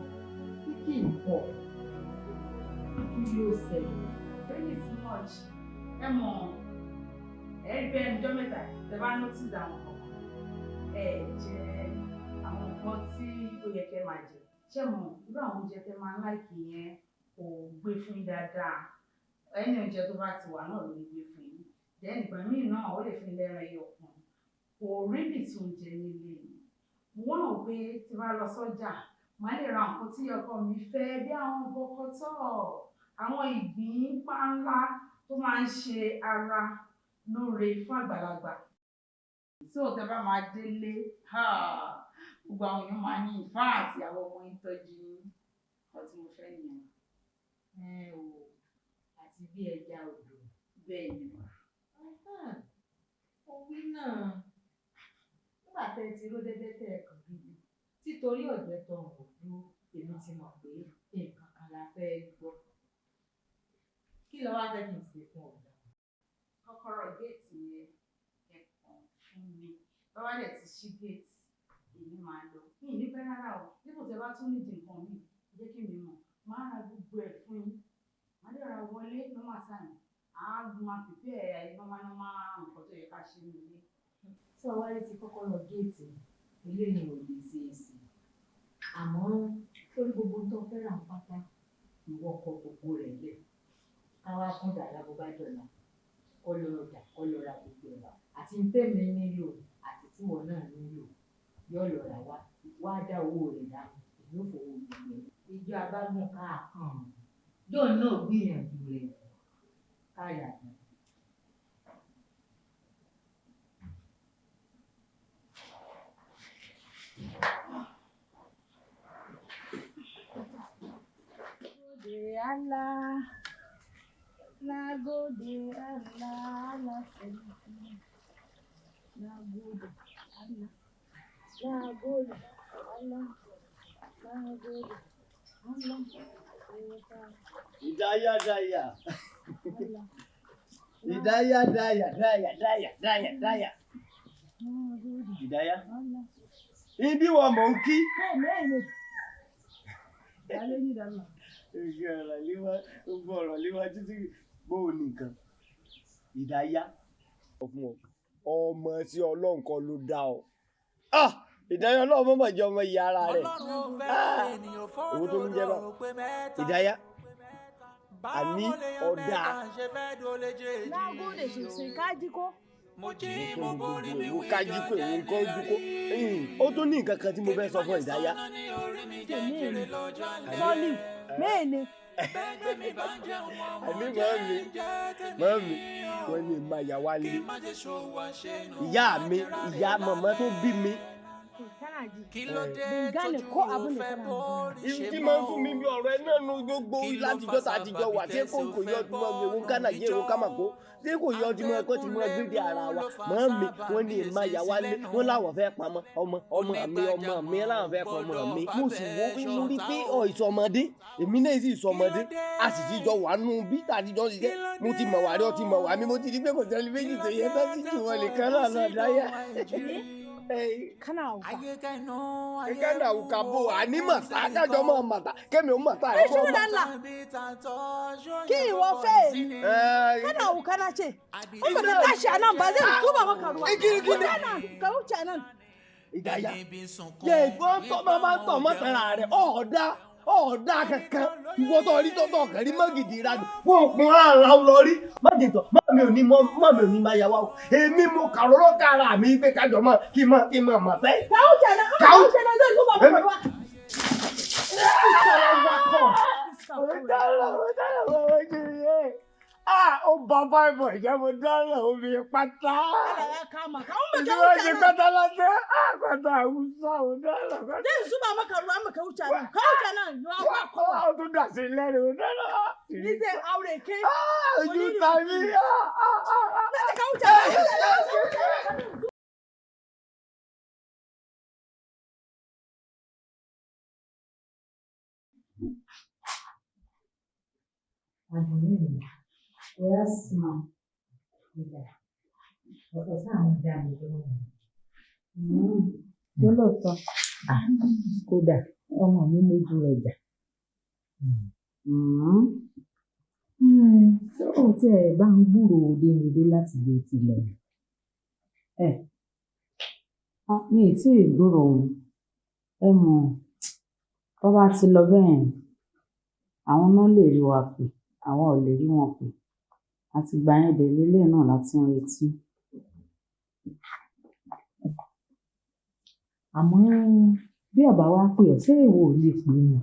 Kíkì pọ̀. Kí ló ṣẹlẹ̀? Really too much. Ẹ mọ̀, ẹ rí bẹ́ẹ̀ níjọ́ mẹ́ta, tẹ bá notice àwọn kọ̀ọ̀kan. Ẹ jẹ àwọn nǹkan tí ó yẹ kẹ́ máa jẹ. Ṣé mọ̀, irú àwọn oúnjẹ tẹ máa ń láìkì yẹn kò gbé fún yín dáadáa. Ẹni oúnjẹ tó bá ti wà náà ló ń gbé fún yín. Then ìgbà míì náà ó lè fi lẹ́ran ẹyọ kan. Kò rí bì tó ń jẹ nílé yìí. Mo wá rò pé tí bá lọ sọ́jà, màá lè ra nǹkan tí ọkọ mi fẹ́ bí àwọn bọkọtọ̀, àwọn ìgbín páńlá tó máa ń ṣe ara lóore fún àgbàlagbà. Tí ò tẹ́ bá máa délé, gbogbo àwọn èèyàn máa ní ìfáàtì àwọn ọmọ yín tọ́jú yín. Nǹkan tí mo fẹ́ nìyẹn. Ẹ o, àti bí ẹja odò. Bẹ́ẹ̀ ni mà. Òwí náà, nígbà tẹ́ ẹ ti ró dẹ́dẹ́ tẹ́ ẹ kàn bíbí, títorí ọ̀gbẹ́ tọrùn ò dúró, èmi ti mọ̀ pé nǹkan kan la fẹ́ gbọ́. Kí lo wá fẹ́ kí n ṣe fún ọ̀gá? Kọ́kọ́rọ́ géètì yẹn ẹ kàn fún mi. Bàbá dẹ̀ ti ṣí géètì, èmi máa lọ. Mi ì ní pẹ́ rárá o. Dípò tẹ́ bá tún nídìí nǹkan mi, jẹ́ kí mi mọ̀. Màá ra gbogbo ẹ̀ fún yín. Màá dẹ̀ ra wọlé normal time. Àá máa prepare normal normal nǹkan tó yẹ ká ṣe nínú ilé. Tí ọwọ́ rí ti kọ́kọ́rọ́ géètì, eléyìí ò lè ṣe é sí. Àmọ́ sórí gbogbo tó fẹ́ràn pátá, ìwọ kọ gbogbo rẹ̀ lẹ̀. Ká wá kún dàrá bó bá dọ̀la. Kọ́ lọ ọjà, kọ́ lọ ra gbogbo ẹ̀ wá. Àti tèmi nílò àti tíwọ náà nílò. Yóò lọ rà wá. Wá dá owó rẹ̀ dáhùn. Èmi ò fowó gbogbo ẹ̀. Ijó abágùn káàkàn. Yóò náà gbìyànjú rẹ̀. Káyà ni. Gode Allah, na gode Allah, Allah sarki. Na gode Allah, na gode Allah, na gode Allah. Ìdáyà dáyà. Ìdáyà dáyà dáyà dáyà dáyà dáyà. Ìdáyà. Ibi wọ mò ń kí. Gbogbo ọ̀rọ̀ léwá títí bó o nìkan. Ìdáyà. Ọ̀fun ọmọ tí Ọlọ́run kọ́ ló dá ọ. Ìdáyà Ọlọ́run mọ̀mọ́ jẹ́ ọmọ ìyá ara rẹ̀. Owó tó ń jẹ́ bá. Ìdáyà. Àní ọ̀dà. Na gode sosai, ka ji ko? Èwo ká jí kó èwo nǹkan ojú kó. Ó tún ní nǹkan kan tí mo fẹ́ sọ fún Ìdáyà. Sọ́ọ̀lì, mẹ́ẹ̀ni. Àní màámi, màámi, wọ́n ní máa yà wá lé. Ìyá mi, ìyá màmá tó bí mi. Ban gane ko abin da kana magana. Ibi tí máa ń fún mi bí ọ̀rọ̀ ẹ náà nu gbogbo látijọ́ tá a ti jọ wà tí kò kò yọ ọdún mọ́ ewu kánà yé ewu ká mà kó tí kò yọ ọdún mọ́ ẹ̀kọ́ tí mo gbé dé ara wa. Màámi, wọ́n ní máa yà wá lé, wọ́n láwọn fẹ́ pamọ́ ọmọ ọmọ mi ọmọ mi láwọn fẹ́ pamọ́ mi. Mo sì wo mo rí pé ọ̀ ìsọmọdé, èmi náà sì ìsọmọdé, a sì ti jọ wà nù bí tá a ti jọ ṣiṣẹ́. Mo ti mọ̀ wá rí ọtí mọ̀ wá mi, mo ti rí pé kò sẹ́ni méjì tó yẹ tó sì jù wọn nìkan náà lọ dáyà. Kana hauka. Kana hauka bò àní màtá kájọ mọ̀ màtá kẹ́mi ò màtá rẹ̀ Kai shiru da Allah. Ki ìwọ fẹ́ èmi. Kana hauka na ce. In baka tashi a nan ba zai zuba maka ruwa. Kana ka wuce a nan. Ìdáyà. Yẹ ìgbọ́n tó máa ń tọ̀ mọ́tara rẹ̀ ọ̀ọ́dá ọ̀ọ́dá kankan ìwọ tó rí tó tọ̀ kàn rí mọ́gìdì ìranù fún òpin ara lọ rí. Má jẹ tọ̀ má mi ò ní mọ́ má mi ò ní máa yà wá o. Èmi mo kàrọ́rọ́ kára mi pé kájọ mọ́ kí mọ́ kí mọ́ mọ́ tẹ́. Ka wuce nan, ka wuce nan zai zuba maka ruwa. Ó bá báìbọ̀ ìjẹ́ mo dáná omi pátá. Allah ya kama ka. In baka Ìjọba wuce ṣe nan. pátá lásán. Pátá Haúsá ò dáná pátá. Zan zuba maka ruwa maka wuce nan. Ka wuce nan. Ruwa ba kowa. Ó tún dà sí lẹ́nu dáná. Ni zai aure ke. Ojú ta mí. Na ce ka wuce nan. Ka wuce nan. Àdùnní mi. Yes, ma. Ìgbà ọ̀pọ̀ sáà ń dá mi lóhùn. Ṣé lóòótọ́? Kódà ọmọ mi mójú rẹ̀ jà. Ṣé o tiẹ̀ bá ń gbúròó Démidé láti bí o ti lọ? Ẹ mi ì tí ì gbúròó òun. Ẹ mọ̀, tó bá ti lọ bẹ́ẹ̀ yẹn, àwọn náà lè rí wa pè, àwa ò lè rí wọn pè. Àtìgbà yẹn dẹ̀ leléyìí náà la ti ń retí. Àmọ́ bí ọ̀bá wá pè ọ́, ṣé ìwọ ò lè pè mí?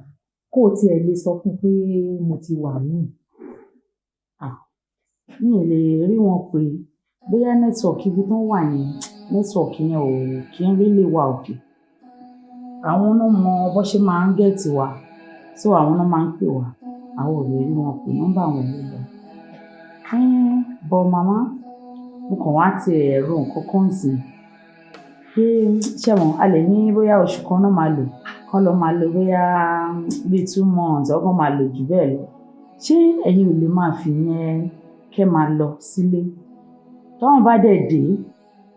Kó o tiẹ̀ lè sọ fún un pé mo ti wà níhìn. Mi ì lè rí wọn pè. Bóyá network ibi tán wà yẹn, network yẹn ò kí ń really wà okay. Àwọn náà mọ bó ṣe máa ń get wa. So àwọn náà máa ń pè wá. Àwa ò lè rí wọn pè, nọ́mbà wọn ò lè lọ. But màmá, mo kàn wá ti ẹ̀ ro nǹkan kan nsìnyí. Pé ṣé mọ̀, a lè ní bóyá oṣù kan náà máa lò, kán lọ máa lò bóyá bíi 2 months or kán máa lò jù bẹ́ẹ̀ lọ. Ṣé ẹ̀yin ò lè máa fi yẹn kẹ́ máa lọ sílé? Táwọn bá dẹ̀ dé,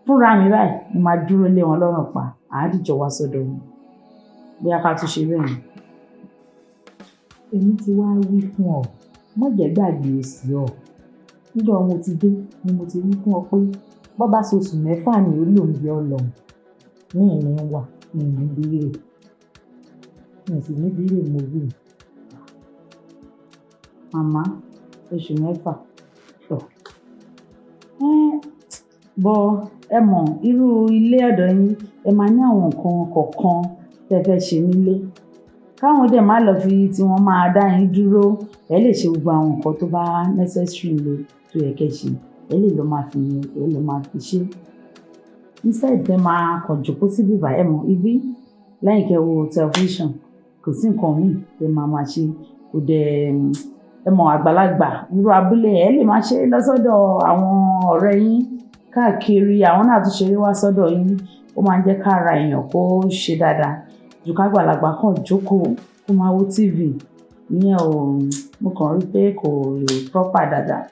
fúnra mi báyìí, mo máa dúró lé wọn lọ́rùn pa, àá dìjọ wá sọ́dọ̀ wọn. Bóyá ká tún ṣe bẹ́ẹ̀ yẹn. Èmi ti wá wí fún ọ, má jẹ́ gbàgbé òsì ọ. Níjọ́ mo ti dé ni mo ti wí fún ọ pé bọ́ bá ṣoṣù mẹ́fà ni ó lò ń bí ọ lọ. Ní ìní wà, mi ní bírè. Mi sì ní bírè mo wí. Màmá, oṣù mẹ́fà. Tọ̀. But ẹ mọ̀, irú ilé ọ̀dọ̀ yín, ẹ máa ní àwọn nǹkan kọ̀ọ̀kan tẹ fẹ́ ṣe nílé. Káwọn dẹ̀ má lọ fi tí wọ́n máa dá yín dúró. Ẹ lè ṣe gbogbo àwọn nǹkan tó bá necessary nílé tó yẹ kẹ́ ṣe. Ẹ lè lọ máa fi yẹn, ẹ lè máa fi ṣe. Instead tẹ máa kàn jókòó síbí báyìí, ẹ mọ̀, ibí lẹ́yìn kẹ́ wo television, kò sí nǹkan míì tẹ máa máa ṣe. Kò dẹ̀, ẹ mọ̀ àgbàlagbà, irú abúlé ẹ lè máa ṣe lọ sọ́dọ̀ àwọn ọ̀rẹ́ yín káàkiri, àwọn náà tún ṣeré wá sọ́dọ̀ yín. Ó máa ń jẹ́ kára èèyàn kó ṣe dáadáa. Ju kágbàlagbà kàn jókòó kó máa wo TV. Ìyẹn ò, mo kàn rí pé kò proper dáadáa.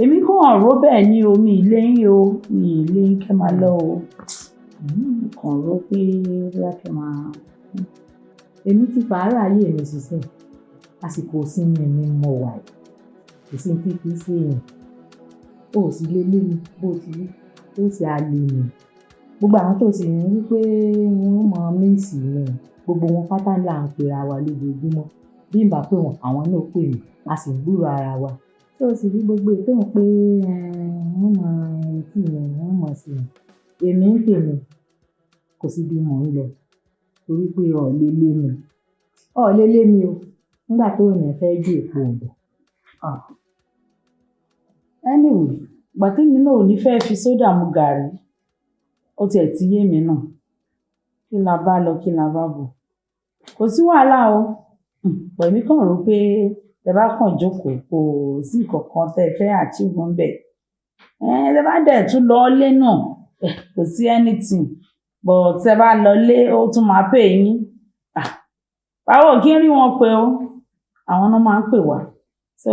Èmi kàn rò bẹ́ẹ̀ ni o, mi ì lé yín o, mi ì lé yín kẹ́ máa lọ o. Mo kàn rò pé bóyá kẹ́ máa. Èmi ti fàárọ̀ ayé mi ṣiṣẹ́. Àsìkò ìsinmi mi mo wà yìí. Kò sí ní kí n ṣe èèyàn. O ò sì lè lé mi bó ti rí, ó sì á lé mi. Gbogbo àwọn tó sì ń wí pé wọ́n mọ míìsì mi, gbogbo wọn pátá là ń pera wa lójoojúmọ́. Bí n bá pè wọ́n, àwọn náà ó pè mí, a sì ń gbúrò ara wa. Tó o sì rí gbogbo èyí tó ń pé wọ́n mọ etí mi, wọ́n mọ̀ sí mi. Èmi ń tèmi, kò sí bí mò ń lọ torí pé ọ̀ lè lé mi. Ọ̀ lè lé mi o nígbà tó ò ní fẹ́ jẹ́ èpo ọ̀bọ. Anyway, ìgbà témi náà ò ní fẹ́ fi sódà mu gàrí, ó tiẹ̀ ti yé mi náà. Kí la bá lọ, kí la bá bọ̀. Kò sí wàhálà o. Pẹ̀mí kàn rò pé tẹ bá kàn jókòó, kò sí nǹkan kan tẹ fẹ́ achieve ńbẹ̀. Tẹ bá dẹ̀ tún lọ lé náà, kò sí anything. But tẹ bá lọ lé, ó tún máa pay yín. Báwo kí ń rí wọn pé o. Àwọn náà máa ń pè wá. So,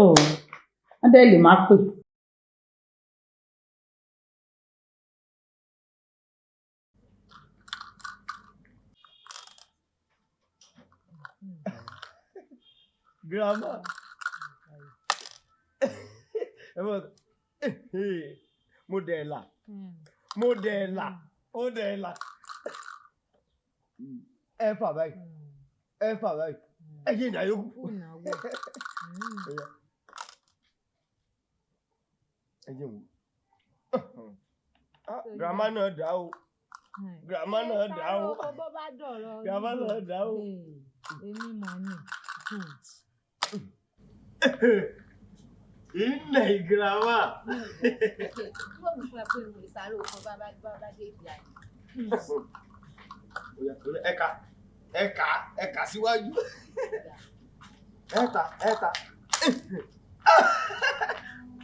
wọ́n dẹ̀ lè má pè. Grandma. Ẹ mọ̀, mo dẹ̀ là, mo dẹ̀ là, mo dẹ̀ là. Ẹ fà báyìí, ẹ fà báyìí, ẹ yé ìyá yòókù. Ẹ jẹ́ wò. Grandma náà dá o. Grandma náà dá o. Grandma náà dá o. Èmi mọ̀ ni. Ilẹ̀ ìgírámà. Tí wọ́n mú fún ẹ pé mo lè sáré oko bá bá bá dé ìdí àyè. Ẹ̀ka ẹ̀ka ẹ̀ka síwájú. Ẹ̀ta ẹ̀ta.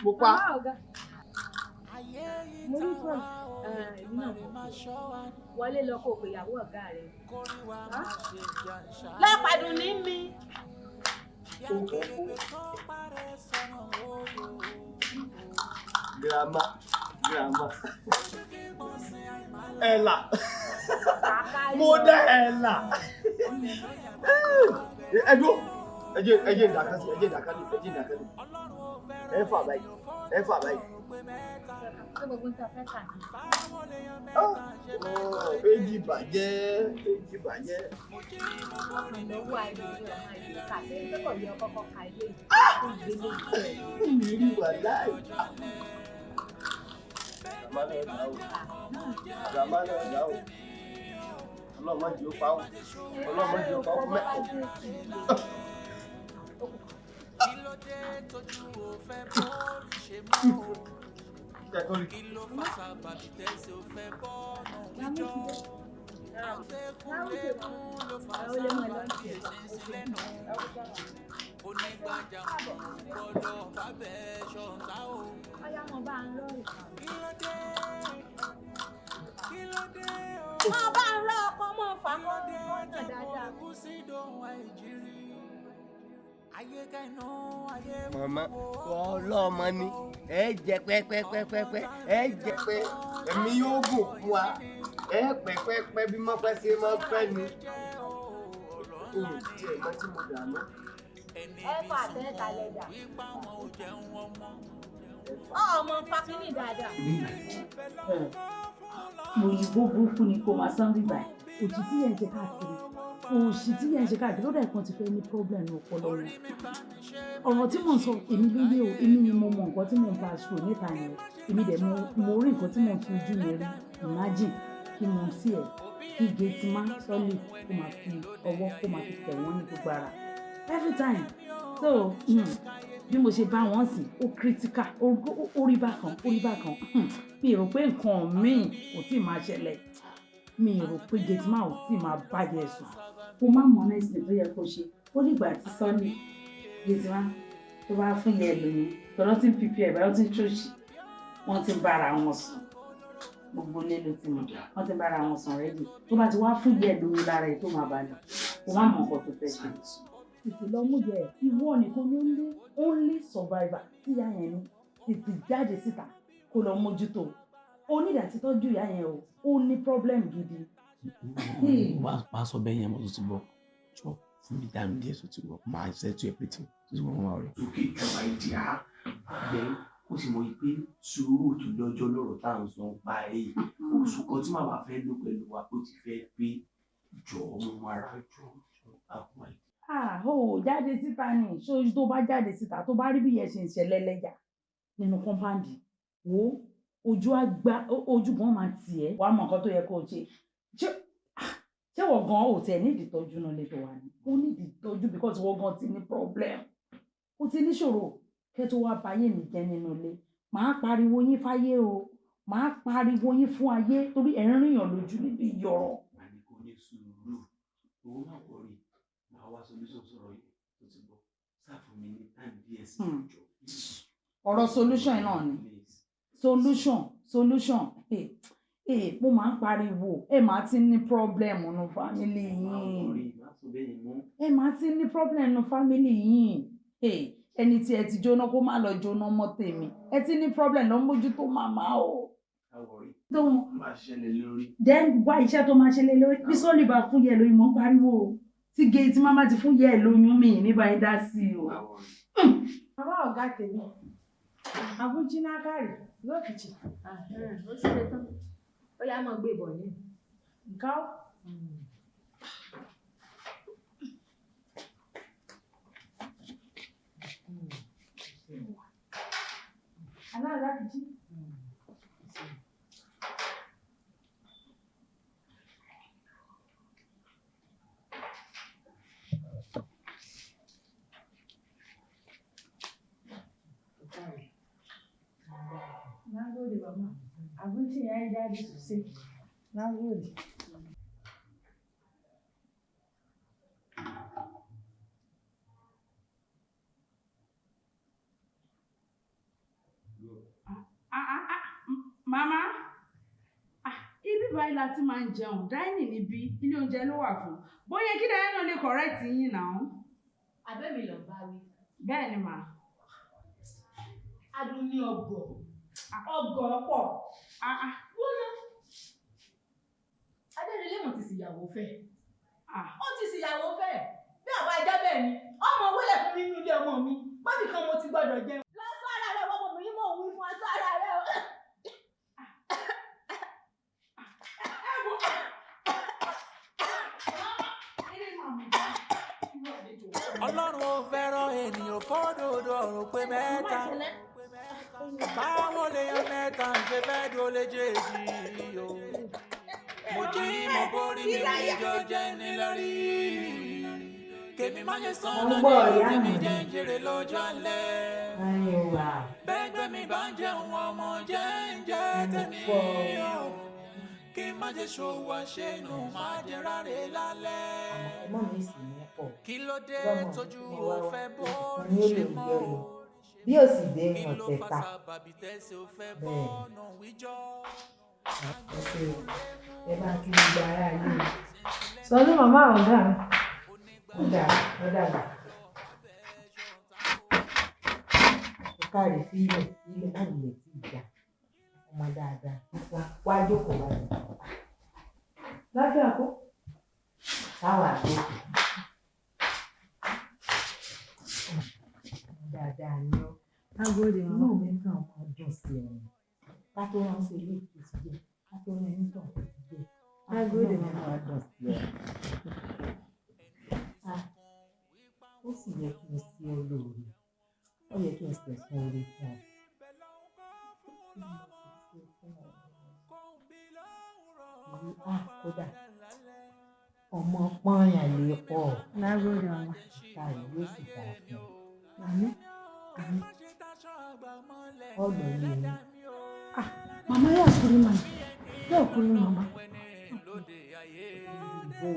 Mo pa. Mo rí fún èmi náà mọ̀ wọlé lọ kó o pè ìyàwó ọ̀gá rẹ̀. Lọ́pàdùn ní mi. Girama girama. Ẹ̀là. Mo dá ẹ̀là. Ẹ dúró. Ẹ jẹ́ ẹ jẹ́ ìdàkásí ẹ jẹ́ ìdàkálẹ̀ ẹ jẹ́ ìdàkálẹ̀. Ẹ fà báyìí ẹ fà báyìí. Ṣé gbogbo ń ta fẹ́ kà ní? Èjì bàjẹ́ èjì bàjẹ́. Ọkàn lọ́wọ́ ayé ní ọmọ ìlú kàtẹ́ pé kò yẹ kọ́kọ́ ka ilé yìí kó gbé lé ìlú. Mi rí wà láì. Gràmá náà dà o. Gràmá náà dà o. Ọlọ́run má jẹ́ ó pa ó. Ọlọ́run má jẹ́ ó pa ó. Mẹ́. Máa bá ń rọ ọkọ mọ́ fà mọ́ Ọ̀nà dáadáa. Màmá ọlọ́mọ ni ẹ jẹ pẹ́pẹ́pẹ́pẹ́ ẹ jẹ pẹ́ Ẹ̀mí yóò gùn fún wa. Ẹ pẹ́pẹ́pẹ́ bí mọ́pẹ́ ṣe máa ń pẹ́ ni. O tiẹ̀ mọ tí mo dà mọ́. Ẹ fà àtẹ́ta lẹ́dà. Ọmọ fakínì dáadáa. Òyìnbó burúkú ni kò máa sán bíbà òjì tí yẹn ń ṣe káàkiri òṣì tí yẹn ń ṣe káàkiri ó dà kan ti fẹ́ ní problem ọpọlọ wọn. Ọ̀rọ̀ tí mò ń sọ èmi ló yé o, èmi ni mo mọ nǹkan tí mò ń bá aṣọ níta yẹn, èmi dẹ̀ mo rí nǹkan tí mò ń fi ojú mi rí. Imagine kí mo sí ẹ̀ kí gate má sọ́lì kó máa fi ọwọ́ kó máa fi tẹ̀ wọ́n ní gbogbo ara every time. So bí mo ṣe bá wọn sìn ó critical, ó rí bákan ó rí bákan. Mi rò pé nǹkan míì kò tí ì máa ṣẹlẹ̀, mi rò pé gate má ò tí ì máa bàjẹ́ sùn. Kó má mọ nẹ́sìn tó yẹ kó ṣe ó dìgbà tí sọ́ni gate má tó bá fún yẹn lóyún tọ́lọ́ tí ń pp ẹ̀ báyọ̀ tí ń ṣòṣì wọ́n ti ń bára wọn sùn gbogbo ilé ló ti mọ̀ wọ́n ti ń bára wọn sùn rẹ́dì tó bá ti wá fún yẹn lóyún lára ẹ̀ tó máa balẹ̀ kó má mọ nǹkan tó fẹ́ ṣe. Tètè lọ mú yẹ ìwọ nìkan ló ń lé only survivor tí ìyá yẹn ní tètè jáde síta kó lọ mójútó onídàá ti tọ́jú ìyá yẹn o, ó ní problem gidi. Máa sọ bẹ́ẹ̀ yẹn mo tún ti bọ̀ jọ fún mi dànù díẹ̀ tó ti bọ̀ máa settle everything tó ti bọ̀ wọ́n máa rẹ̀. Òkè ìjọba ìdí á then ó sì mọ̀ pé sùúrù tó lọ́jọ́ lọ́rọ̀ tá à ń sọ ń pa èyí oṣù kan tí màmá fẹ́ lò pẹ̀lú wa ó ti fẹ́ pé jọ ọmọ ara jọ àwọn àìdí. Ah, ó jáde síta ni ṣé tó bá jáde síta tó bá rí bí yẹn ṣe ń ṣẹlẹ̀ lẹ́yà nínú kọ́ńpáǹdì wo ojú àgbà ojú gan máa tì ẹ́ wàá mọ nǹkan tó yẹ kó o ṣe. Ṣé wọ́n gan ò tẹ̀ ní ìdìtọ́jú náà lè tó wà ní ó ní ìdìtọ́jú because wọ́n gan ti ní problem, ó ti níṣòro kẹ́ tó wá báyé mi jẹ́ nínú ilé. Màá pariwo yín fáyé o, màá pariwo yín fún ayé torí ẹ̀ ń rìnyàn lójú níbi ìyọ̀rọ̀. Màá ní kó ní sùúrù owó má wọrí màá wá solution sọ̀rọ̀ yìí tó ti bọ̀ sáà fún mi ní time díẹ̀ sí ìjọ. Ọ̀rọ̀ solution náà ni solution solution mo máa ń pariwo ẹ máa ti ní problem nínú family yín, ẹ máa ti ní problem nínú family yín. Ẹni tí ẹ ti jóná kó má lọ jóná mọ́ tèmi, ẹ ti ní problem lọ mójútó màmá o. Then wá iṣẹ́ tó máa ṣẹlẹ̀ lórí bí sọ́ọ̀lì bá fún yẹ lóyún mọ́ pariwo o tí géètì máma ti fún yẹ lóyún mi ní báyìí dá sí i o. Bàbá ọ̀gá tèmi, Abuja kárì lókìtì. Ó sì lè tán. Ó yá máa gbé bọ̀ ní. Nǹkan ó. Aláàlá kìí. Ya yi daɗi sosai. Na gode. Ah, ah, ah, Mama, ah, ibi báyìí la ti máa ń jẹun, dining níbí, ilé oúnjẹ ló wà fún. Bóyá kí dáyà náà lè correct yín náà. Abẹ́mi lọ bá wí. Bẹ́ẹ̀ ni mà. Adùn ní ọgọ̀. Ọgọ̀ pọ̀. Wọ́n ná. Adérelé mọ̀ ti ṣìyàwó fẹ́. Ó ti ṣìyàwó fẹ́. Bí àbá ajá bẹ́ẹ̀ ni, ọmọ wọlé fún mi nínú ilé ọmọ mi. Bábì kan mo ti gbọ́dọ̀ jẹun. Lọ sọ ara rẹ̀, ọmọ mi mò ń wí fún ọ sọ ara rẹ̀ o. Ọlọ́run ò fẹ́ràn ènìyàn fọ́dọ̀dọ̀ ọ̀run pé mẹ́ta. Báwo lèèyàn mẹ́ta ń ṣe fẹ́ dólé jèjì o? Mo jí mo borí mi rí jọ jẹ́ ní lórí. Kèmí má ṣe sàn Mo ń gbọ́ lónìí, ìyá kèmí mi. jẹ́ ń jèrè lọ́jọ́ alẹ́. Ayọ̀ Bẹ́gbẹ́ mi bá ń jẹun ọmọ jẹ́ ń jẹ́ tèmi o. Kí má ṣe ṣòwò àṣẹnù má jẹ ráre lálẹ́. Ọmọ mi sì ní pọ̀. Kí ló dé Lọ́mọ tójú mi ò wá wá. fẹ́ bó Mo ní ó ṣe lè mọ́ gbé o? lọ. Bí ò sì dé Kí wọn ló fa tẹ̀ta. sábàbí tẹ́sí ò fẹ́ Bẹ́ẹ̀ ni. bọ́ọ̀nù wíjọ́? Ẹ ṣé o. Ẹ bá kí gbogbo ará ilé o. Sọlú màmá ọ̀gá mi. Ó dà ó dàgbà. Ó káre sílẹ̀ sílẹ̀ má wulẹ̀ tí ì já. Ọmọ dáadáa. Wá wá jókòó báyìí. Láfíà kó. Sáwà jókòó. Ọmọ dáadáa ni ọ́. Na gode Inú mama. mi kàn máa dùn sí ọ ni. Ká tó ránṣẹ́ ilé tó ti jẹ, ká tó rán ẹni tàn tó ti jẹ. Na gode Inú mi mama. máa dùn sí ọ. Ah, ó sì yẹ kí n ṣe ọ lóore. Ó yẹ kí n sẹ̀sán oore fún ọ. Kí ni mo ti ṣe fún ọ? Ìwé ah kódà ọmọ pọ́nyàn lè pọ̀. Na gode mama. Ìta rẹ̀ yóò sì dáa fún ọ. Àmín. Àmín. Ọ̀nà ilé mi. Ah, mama ya kuri mana. Ya kuri mama. Ìbò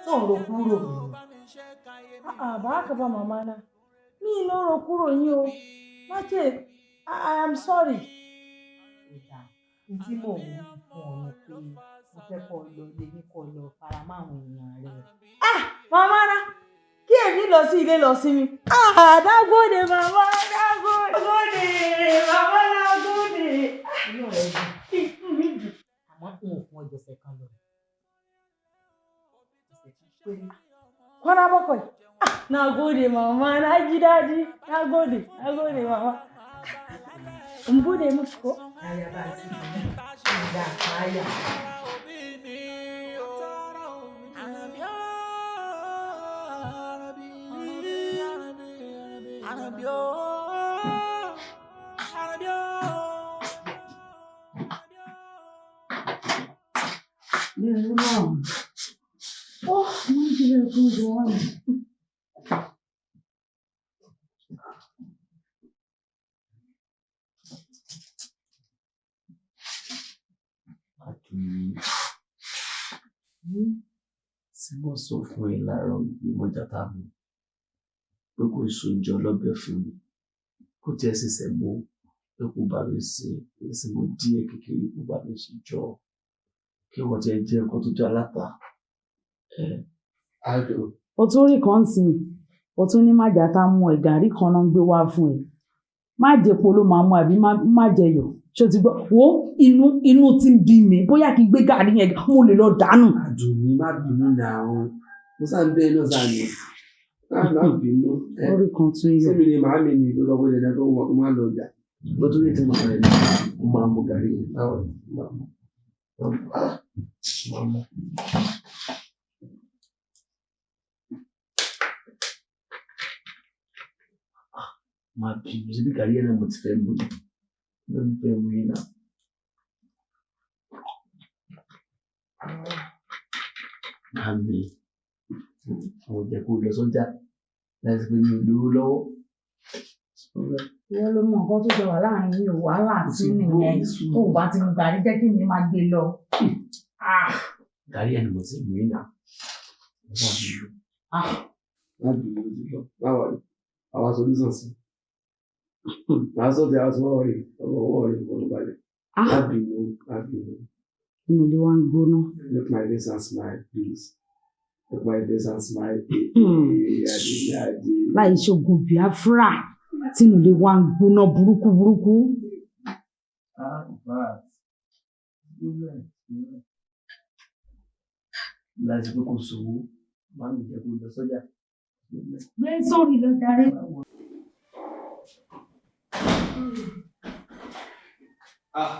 tó ń ro kúrò mi ni. A'a, ba haka ba mama na. Mi no ro kúrò yín o. Má ṣe, I am sorry. Ó dáa. N tí mò ń wí fún ọ ni pé mo fẹ́ kó lọ ilé yín kó lọ faramọ́ àwọn èèyàn rẹ. Ah, mama na. Kí èmi lọ sí ilé lọ sinmi. Ah, na gode mama, na gode. Mama na gode. Inú rẹ dùn. Inú mi dùn. Àmọ́ n ò fún ọ ju ọ̀sẹ̀ kan lọ. Ọ̀sẹ̀ kan péré. Kwana 7. Ah, na gode mama, na ji daɗi. Na gode, na gode mama. In bude musu ko? Aya bá a sí i. Ìgbà àyà. Oh, mun ji daɗin zuwa. Àdùnní, tí mo sọ fún ẹ láàárọ̀ wípé mọ́jà tá mi pé kò sóúnjẹ ọlọ́bẹ̀ fún mi, kó tiẹ̀ sì sẹ̀mó pé kò bá mi sè é, sẹ̀mó díẹ̀ kékeré kò bá mi sè jọ, kí wọ́n tiẹ̀ jẹ́ nǹkan tó jẹ́ aláta. Ẹ àdùn. O tún rí kan sí i, o tún ní májà tá mú ẹ, gàrí kan náà ń gbé wá fún ẹ. Má jẹpo ló máa mú àbí má jẹyọ̀. Ṣé o ti gbọ́? Wo inú ti ń bí mi, bóyá kí n gbé gàrí yẹn, mo lè lọ dànù. Àdùnní, má bínú náà o. Mo sáà ń bẹ́ẹ̀ náà sáà ni. Má bínú. Orí kan tún yọ. Ṣé mi ni màámi ni tó sọ pé dandan kó wọ́n má lọ ọjà? Bó tún lè ti màá rẹ̀ ní, mo máa mu gàrí yẹn láwọn máa mú. Máa mú. Má bínú, ṣé bí gàrí yẹn náà mo ti fẹ́ mu ni? Mo ti fẹ́ mu yín náà. Màámi, mo jẹ́ kó lọ sọ́jà láti pé mi ò lówó lọ́wọ́. Ìwọ ló mọ nǹkan tó jọ wà láàrin yín o, wàhálà tí nìyẹn. Tó o bá ti mu gàrí, jẹ́ kí mi máa gbé lọ. Gàrí ẹni mo ti mú iná. Má bínú, ojú lọ. Báwo ni? Àwa solution sí. Màá sọ ti àwọn ọmọ rẹ̀, ọmọ ọwọ́ rẹ̀, ọmọ balẹ̀. Má bínú, má bínú. Inú ilé wa ń gbóná. Look my face and smile, please. Look my face and smile. Hey, Ade, Ade. Láì ṣoògùn Biafra, tínú ilé wa ń gbóná burúkú burúkú. Ah, but láti pé kò sówó, máa ń jẹ́ kó lọ sọ́jà. Gbé sórí lọ darí. Ah,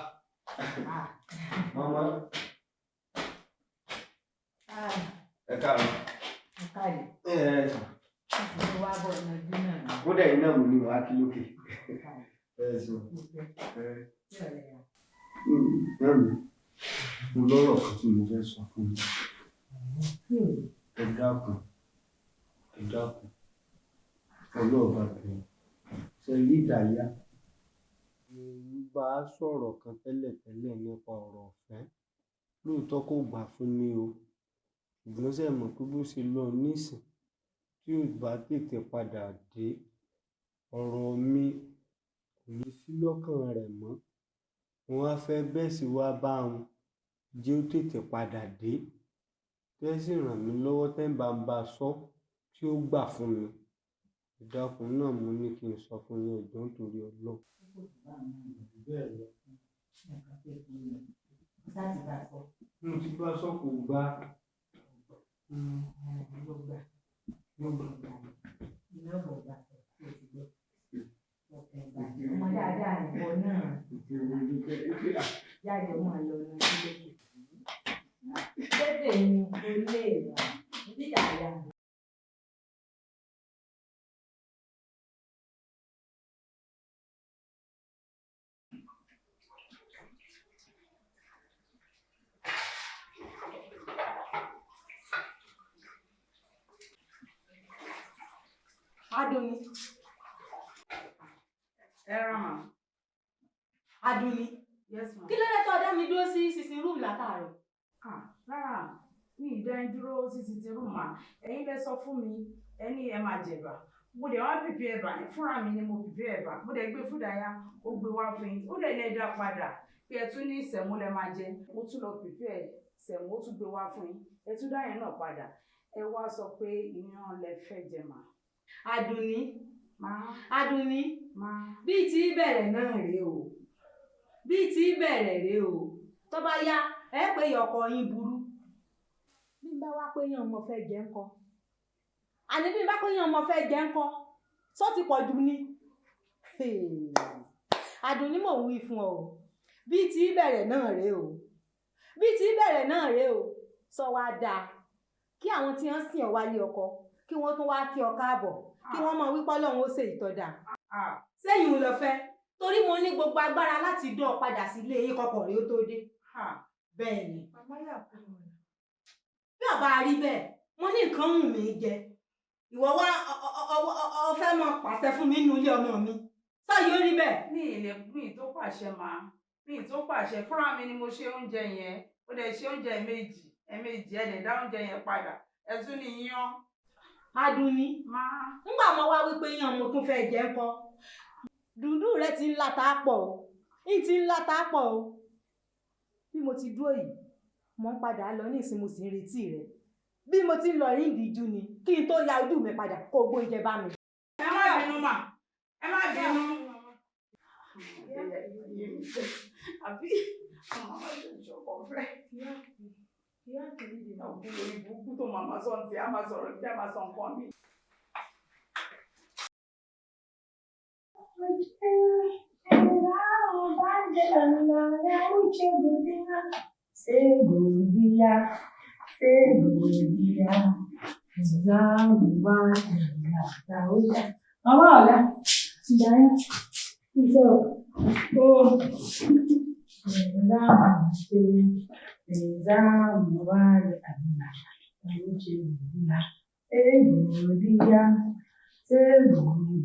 mama, ẹ káàárọ̀. Ẹ ẹ sàn. Kódà yìí náà mo ní wàá kí lókè. Ẹ sùn. Mẹ́rin, mo lọ́rọ̀ kan tí mo fẹ́ sọ fún yín. Ẹ dákun, ẹ dákun. Ọlọ́ọ̀bá bẹ̀rẹ̀. Ṣé rí ìdáyà? Mo ń bá a sọ̀rọ̀ kan tẹ́lẹ̀tẹ́lẹ̀ nípa ọ̀rọ̀ ọ̀fẹ́. Lóòótọ́ kò gbà fún mi o. Ṣùgbọ́n ṣé ẹ mọ̀ pé bó ṣe lọ nísìn, tí ò bá tètè padà dé, ọ̀rọ̀ mi kò ní sí lọ́kàn rẹ̀ mọ́. Mo wá fẹ́ bẹ́ẹ̀ sì wá bá òun jẹ́ ó tètè padà dé. Tẹ́ sì ràn mí lọ́wọ́ tẹ́ ń bá ń bá a sọ tí ó gbà fún mi. Ẹ dákun náà mo ní kí n sọ fún yín, ẹ jọ̀ọ́ nítorí Ọlọ́run. Bẹ́ẹ̀ lọ. Mo ti bá a sọ, kò gbà. Ọmọ dáadáa nìwọ náà. Jáde máa lọ ní ilé. Tètè ni o lè rà nídàáyà. Adùnní. Ẹ rà mà. Adùnní. Yes ma. Kí ló dé tó dá mi dúró sí sitting room látàárọ̀? Ah, rárá, mi ì dá yín dúró sí sitting room mà. Ẹ̀yin lẹ sọ fún mi, ẹ ní ẹ máa jẹ̀bà. Mo dẹ̀ wá pìpì ẹ̀bà yẹn, fúnra mi ni mo pìpì ẹ̀bà. Mo dẹ̀ gbé fún Daya, ó gbé wá fún yín. Ó dẹ̀ ní ẹ dá padà pé ẹ tún ní sẹ̀mó lẹ máa jẹ. Mo tún lọ pìpì ẹ̀ sẹ̀mó, ó tún gbé wá fún yín. Ẹ tún dá yẹn náà padà. Ẹ wá sọ pé iyán lẹ fẹ́ jẹ mà. Adùnní. Má. Adùnní. Má. Bí ti bẹ̀rẹ̀ náà rèé o. Bí ti bẹ̀rẹ̀ rèé o. Tó bá yá, ẹ pé ọkọ yín burú. Bí n bá wá pé yán ọmọ fẹ́ jẹ ńkọ́. Àní bí n bá pé yán ọmọ fẹ́ jẹ ńkọ́. Só ti pọ̀ jù ni. Àdùnní, mò ń wí fún ọ o. Bí ti bẹ̀rẹ̀ náà rèé o. Bí ti bẹ̀rẹ̀ náà rèé o. Sọ wá dáa. Kí àwọn tí wọ́n sìn ọ́ wálé ọkọ, kí wọ́n tún wá kí ọ káàbọ̀, kí wọ́n mọ̀ wípé Ọlọ́run ó ṣe ìtọ́jà. Sẹ́yìn ń lọ fẹ́, torí mo ní gbogbo agbára láti dán ọ padà sílé yín kọkọ̀ rí ó tó dé. Bẹ́ẹ̀ ni. Bí ọba rí bẹ́ẹ̀, mo ní nǹkan wù mí jẹ. Ìwọ wá ọ fẹ́ mọ pàṣẹ fún mi nínú ilé ọmọ mi. Sọ yóò rí bẹ́ẹ̀. Mi ì lè, mi ì tó pàṣẹ mà. Mi ì tó pàṣẹ, fúnra mi ni mo ṣe oúnjẹ yẹn. Mo dẹ̀ ṣe oúnjẹ méjì, ẹ̀ẹ̀mejì, ẹ dẹ̀ dá oúnjẹ yẹn padà. Ẹ tún ní iyán. Adùnní. Má. Ńgbà mo wá wípé yán mo tún fẹ́ jẹ ńkọ́. Dùndú rẹ ti ń láta pọ̀ o. Ń ti ń láta pọ̀ o. Bí mo ti dúró yìí, mo ń padà lọ ní ìsinmi, mo sì ń retí rẹ. Bí mo ti ń lọ yín ìdíjú ni, kí n tó ya ojú mi padà kó o gbóúnjẹ bá mi. Ẹ má bínú mà. Ẹ má bínú. Àbí màmá ṣe ìṣọ̀kan fẹ́. Ọ̀gbìn orí burúkú tó màmá sọ ní ti á máa sọ̀rọ̀ kí á máa sọ nǹkan mi. Mama ọ̀la, ìdáyà, iṣẹ́ o,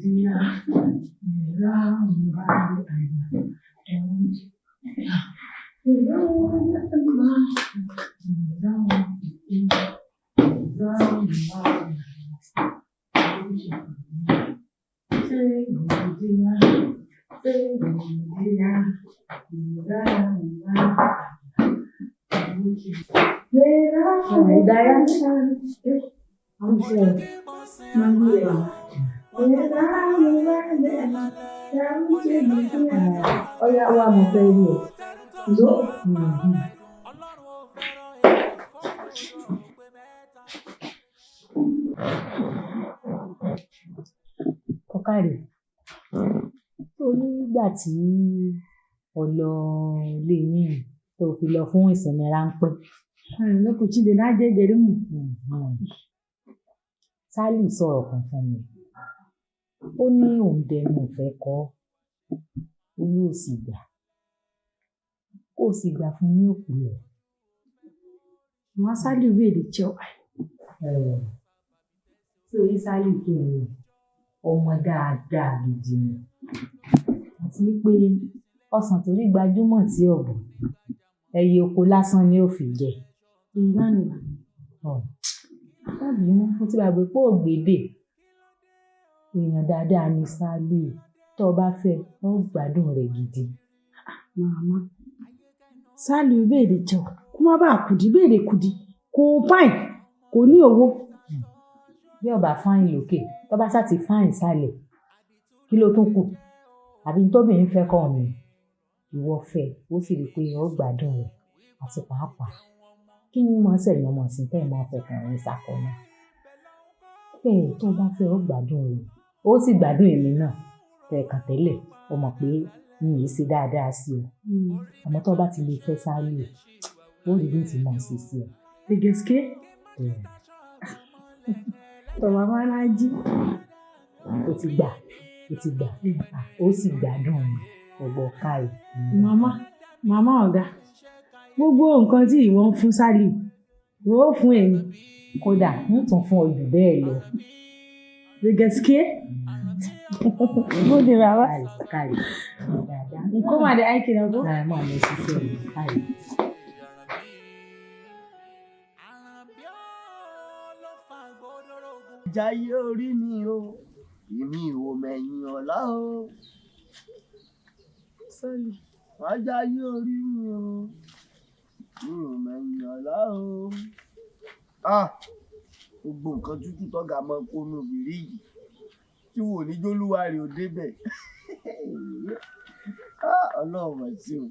Godiya, me za mu ba da Allah ya wuce. Sai godiya, sai godiya, me za mu ba da Allah ya wuce. Hidaya. Ọya wa mo fẹ́ rí o. Ló. Ọ̀kàrẹ̀, tó nígbà tí o lọ ilé yín tó fi lọ fún ìsinmi ráńpẹ́. Lokacin da na je garinmu. Sálì sọ̀rọ̀ kan fún mi. Ó ní òun dẹnu ìfẹ́ kọ ọ́. Ó ní ó sì gbà. Ó sì gbà fún ní òkú rẹ̀. Amma Saliu bai da kyau ai. Tí orí Sálì tó ń wò, ọmọ dáadáa gidi ni. Àti wípé ọsàn tó rí gbajúmọ̀ tí ọ̀bùn, ẹyẹ oko lásán ni ó fi jẹ. Ban gane ba. Má bínú, mo ti gbàgbé pé ò gbédè. Èèyàn dáadáa ni Sálíù. Tó o bá fẹ́, o ó gbádùn rẹ̀ gidi. Mama, Saliu bai da kyau kuma ba kudi, bai da kudi, ko fine, kò ní owó. Bí ó bá fáìn lókè, tó bá sá ti fáìn sálẹ̀, kí ló tún kù? Àbí tóbìnrin fẹ́ kọ́ ni? Ìwọ fẹ́, ó sì rí i pé o ó gbádùn rẹ̀ àti pàápàá. Kí ni mọ̀ sẹ̀yìn ọmọ ìsìn tẹ́ ẹ̀ máa fọkùnrin ṣakọ náà? Fẹ́ ẹ, tó o bá fẹ́, o ó gbádùn rẹ̀. Ó sì gbádùn èmi náà. Fẹ̀ẹ̀kàn tẹ́lẹ̀, o mọ̀ pé mi ì ṣe dáadáa sí ọ. Àmọ́ tó o bá ti lè fẹ́ Sálíù, ó rí bí n ti mọ̀ ṣe sí ọ. Da gaske? Bẹ́ẹ̀ni. To mama na ji. Ó ti gbà, ó ti gbà. Ó sì gbádùn mi. Ọ̀gbọ̀n káì. Mama, mama ọ̀gá, gbogbo nǹkan tí ìwọ ń fún Saliu, ìwọ ó fún èmi. Kódà, ń tún fún ọ jù bẹ́ẹ̀ lọ. Da gaske? Gode baba. Káì, káì. Dáadáa. In koma da aiki na ko? Ẹ máa lọ ṣiṣẹ́ mi. Káì. Jayé orí mi o, èmi ò mẹ̀yìn ọ̀la o. Sọ́ọ̀lì. Wá jayé orí mi o, mi ò mẹ̀yìn ọ̀la o. Ah! Gbogbo nǹkan tútù tọ́gà mọ́ kónú bìrì yìí tí wò ní jólúwa rè ó débẹ̀. Ah! Ọlọ́run mà ṣe o.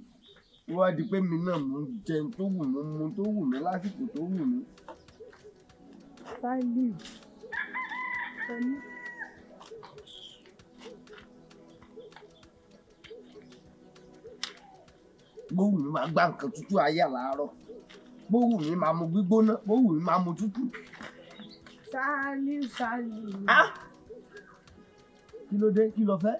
Ó wá di pé mi náà mò ń jẹun tó wù mí, mu tó wù mí lásìkò tó wù mí. Saliu. Sani. Bó wù mí máa gbá nǹkan tútù ayé làárọ̀. Bó wù mí máa mu gbígbóná, bó wù mí máa mu tútù. Saliu, Saliu. Ah! Kí ló dé? Kí lo fẹ́?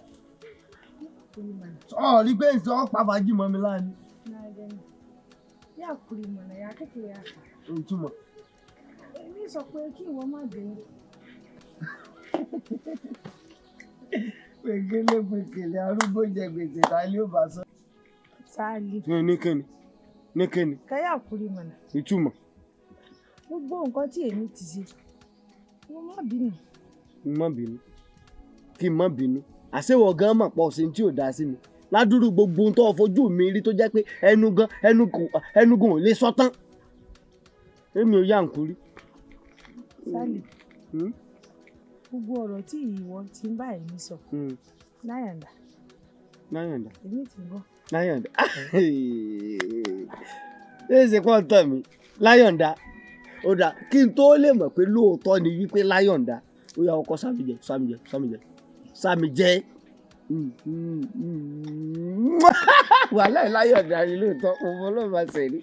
Ọ̀ rí pé ǹsọ́ pa fàájì mọ́ mi láàánú. Na gani. Ya hakuri mana ya kake haka. Ìtumọ̀. Èmi sọ pé kí ìwọ má bínú. Pèkélé pèkélé arúgbó jẹ gbèsè ta ni ó bá sọ. Saliu. Ní kíni? Ní kíni? Ka yi hakuri mana. Ìtumọ̀. Gbogbo nǹkan tí èmi ti ṣe, ìwọ má bínú. N má bínú. Kí n má bínú. Àṣewọ̀ gan mọ̀ pọ̀ sí tí ò dá sí mi. Ládùúrú gbogbo ohun tó o fojú mi rí tó jẹ́ pé ẹnu gan ẹnu gan ò lè sọ tán. Èmi ò yá nkúrí. Saliu. Gbogbo ọ̀rọ̀ tí ìwọ ti ń bá èmi sọ. Láyàndà. Láyàndà. Èmi ti gbọ́. Láyọ̀ǹda. Ṣé ṣe kọ́ ń tàn mí? Láyọ̀ǹda. Ó dà kí n tó lè mọ̀ pé lóòótọ́ ni wípé láyọ̀ǹda. Ó yá ọkọ sámi jẹ, sámi jẹ, sámi jẹ, sámi jẹ. Wàhálà láyọ̀ǹda ni lóòótọ́, mo fọ́ ló máa ṣe rí.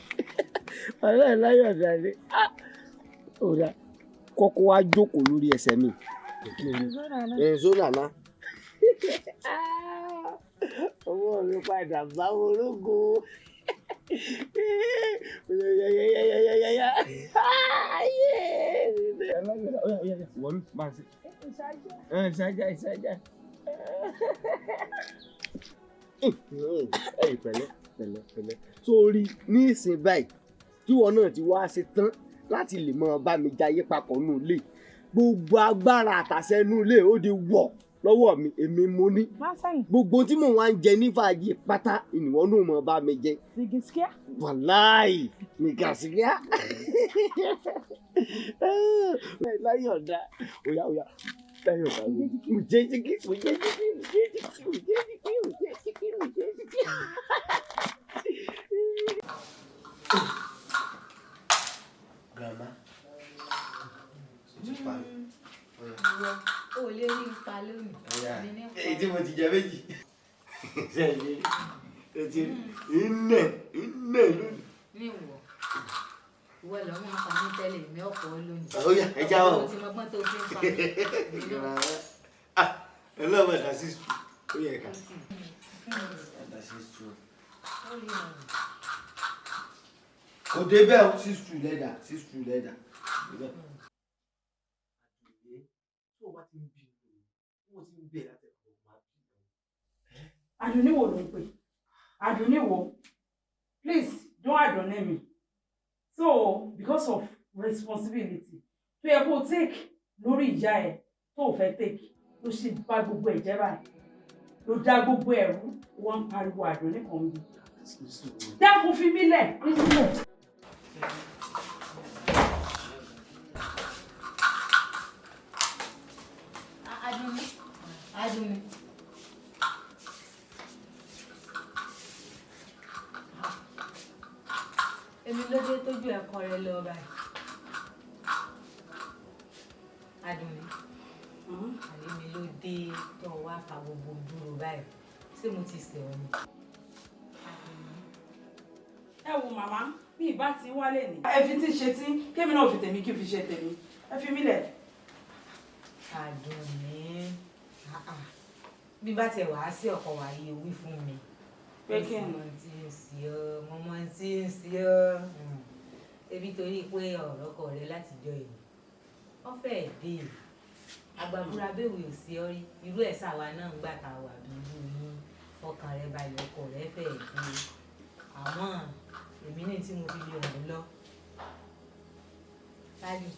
Wàhálà láyọ̀ǹda ni. Ó dà kọ́kọ́ wá jókòó lórí ẹsẹ̀ mi. Èso nàná. Owó mi padà bá orógo. óyá óyá wọnú máa ṣe. Ìṣáájá ìṣáájá. Ẹ̀yin pẹ̀lẹ́ pẹ̀lẹ́ pẹ̀lẹ́. Sórí ní ìsìn báyìí tí wọn náà ti wá ṣe tán láti lè máa bá mi jayé papọ̀ nù lé gbogbo agbára àtàṣẹ nù lé ó di wọ̀ lọ́wọ́ mi èmi mo ní. Gbogbo tí mò ń wá ń jẹ ní fàájì pátá ìníwọ́ náà máa bá mi jẹ. Nìgìsíkíá. Wàláì nìgàsíkíá. Láyọ̀dá òyà òyà láyọ̀dá mo jẹ́ jíkí mo jẹ́ jíkí mo jẹ́ jíkí mo jẹ́ jíkí mo jẹ́ jíkí mo jẹ́ jíkí. Grandma, o ti pa mi. O ò lè rí ipa lónìí. Èyí tí mo ti jẹ méjì. Ṣé ẹ ti rí iná iná lónìí? Ní ìwọ, ìwọ lọ máa ń pa mí tẹ́lẹ̀ èmi ọ̀pọ̀ lónìí. Ó yá, ẹ jáwọ́. Mo ti mọgbọ́n tó fi ń pa mí. Ẹ lọ́wọ́ ẹ̀dá sí sùn, ó yẹ ká. Ẹ̀dá sí sùn. Kò débẹ̀ o, 6-2 lẹ́dà, 6-2 lẹ́dà. Àdùnní wo ló ń pè? Àdùnní wo? Please don't Àdùnní me. So because of responsibility tó yẹ kó o take lórí ìyá ẹ tó o fẹ́ take ló ṣe bá gbogbo ẹ̀ jẹ́ báyìí ló dá gbogbo ẹ̀rú wọ́n ń pariwo Àdùnní kan bí. Dákun fi mí lẹ̀ fi mí lẹ̀. Àdùnní Àdùnní. Èmi ló dé tójú ẹ̀kọ́ rẹ lọ báyìí. Àdùnní, àlè mi ló dé tó wá fa gbogbo dúró báyìí. Ṣé mo ti ṣẹ̀ ọ́ ni? Ẹ wo màmá, mi ìbá ti wálé ni. Ẹ fi tí ṣe tí, kémi náà fi tèmi kí n fi ṣe tèmi. Ẹ fi mí lẹ̀. Àdùnní, bí bá tiẹ̀ wàá sí ọkọ̀ wàá yẹ wí fún mi. Pé kí ni? Mo ti ń ṣe ọ́, mo mọ tí ń ṣe ọ́. Ebi torí pé ọ̀rọ̀ ọkọ rẹ látijọ́ yìí. Wọ́n fẹ́ẹ̀ dé. Àgbàbúra bẹ́ẹ̀ ò sí ọ rí. Irú ẹ̀ sáwa náà ń gbà tá a wà bí irú yín. Ọkàn rẹ balẹ̀ ọkọ rẹ fẹ́ẹ̀ dé. Àmọ́ èmi ní tí mo fi lè ràn lọ. Sálì.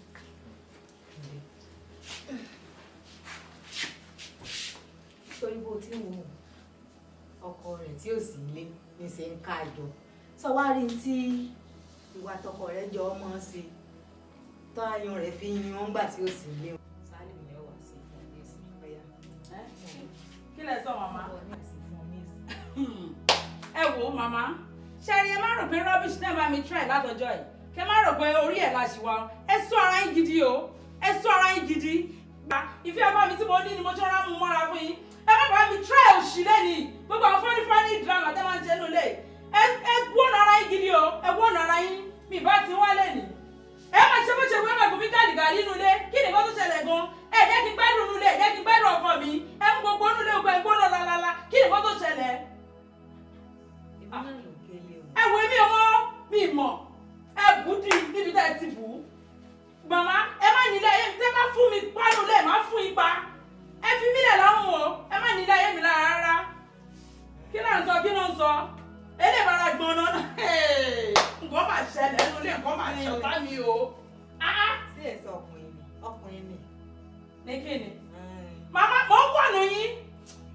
Torí bó ti ń wo ọkọ rẹ̀ tí ò sí ilé ní ṣe ń ká àjọ. Sọ wá rí tí ìwà tọkọ rẹ̀ jọ ọmọ ṣe tó ayọ̀ rẹ̀ fi yan ńgbà tí ò sí ilé. Sálì ní ọwà sí fún mi sí ọyá. Kí lẹ sọ màmá? Ẹ wo màmá, ṣe rí ẹ má rò pé rubbish náà bá mi try látọjọ́ yìí. Kẹ má rò pé orí ẹ̀ la ṣì wá. Ẹ sọ ara yín gidi o. Ẹ sọ ara yín gidi. Ìfẹ́ ọkọ mi tí mo ní ni mo ṣọ́ra mú mọ́ra fún yín. Ẹ má bàa mi try òṣì lẹ́nìí. Gbogbo àwọn funny funny drama tẹ́ máa ń ṣe nulẹ̀. Ẹ gbọ́nà ara yín gidi o. Ẹ gbọ́nà ara yín. Mi bá ti wá lẹ́nìí. Ẹ máa ṣe bó ṣe wẹ́ màgbọ́n mi gàlígàlí nulẹ̀. Kí ni nǹkan tó ṣẹlẹ̀ gan? Ẹ jẹ́ kí n gbádùn nulẹ̀. Ẹ jẹ́ kí n gbádùn ọkọ mi. Ẹ mú gbogbo nulẹ̀ gbogbo ẹ̀ gbọ́nà lálálá. Kí ni nǹkan tó ṣẹlẹ̀? Ẹ wo èmi ọmọ mi mọ̀. Ẹ bù dì níbi tá ẹ ti bù ú. Màmá ẹ má nílé ayé mi tẹ́ bá fún mi pánú lẹ̀ má fún ipa. Ẹ fi mí lẹ̀ lọ́rùn o. Ẹ má nílé ayé mi lára rárá. Kí ló ń sọ? Kí ló ń sọ? Eléyìí gbọ́n náà. Nǹkan máa ṣẹlẹ̀ nínú ilé, nǹkan máa ṣọ̀tá mi o. Ṣé èso ọkùnrin ni? Ọkùnrin ni. Ní kí ni? Màmá mò ń wọ̀nù yín.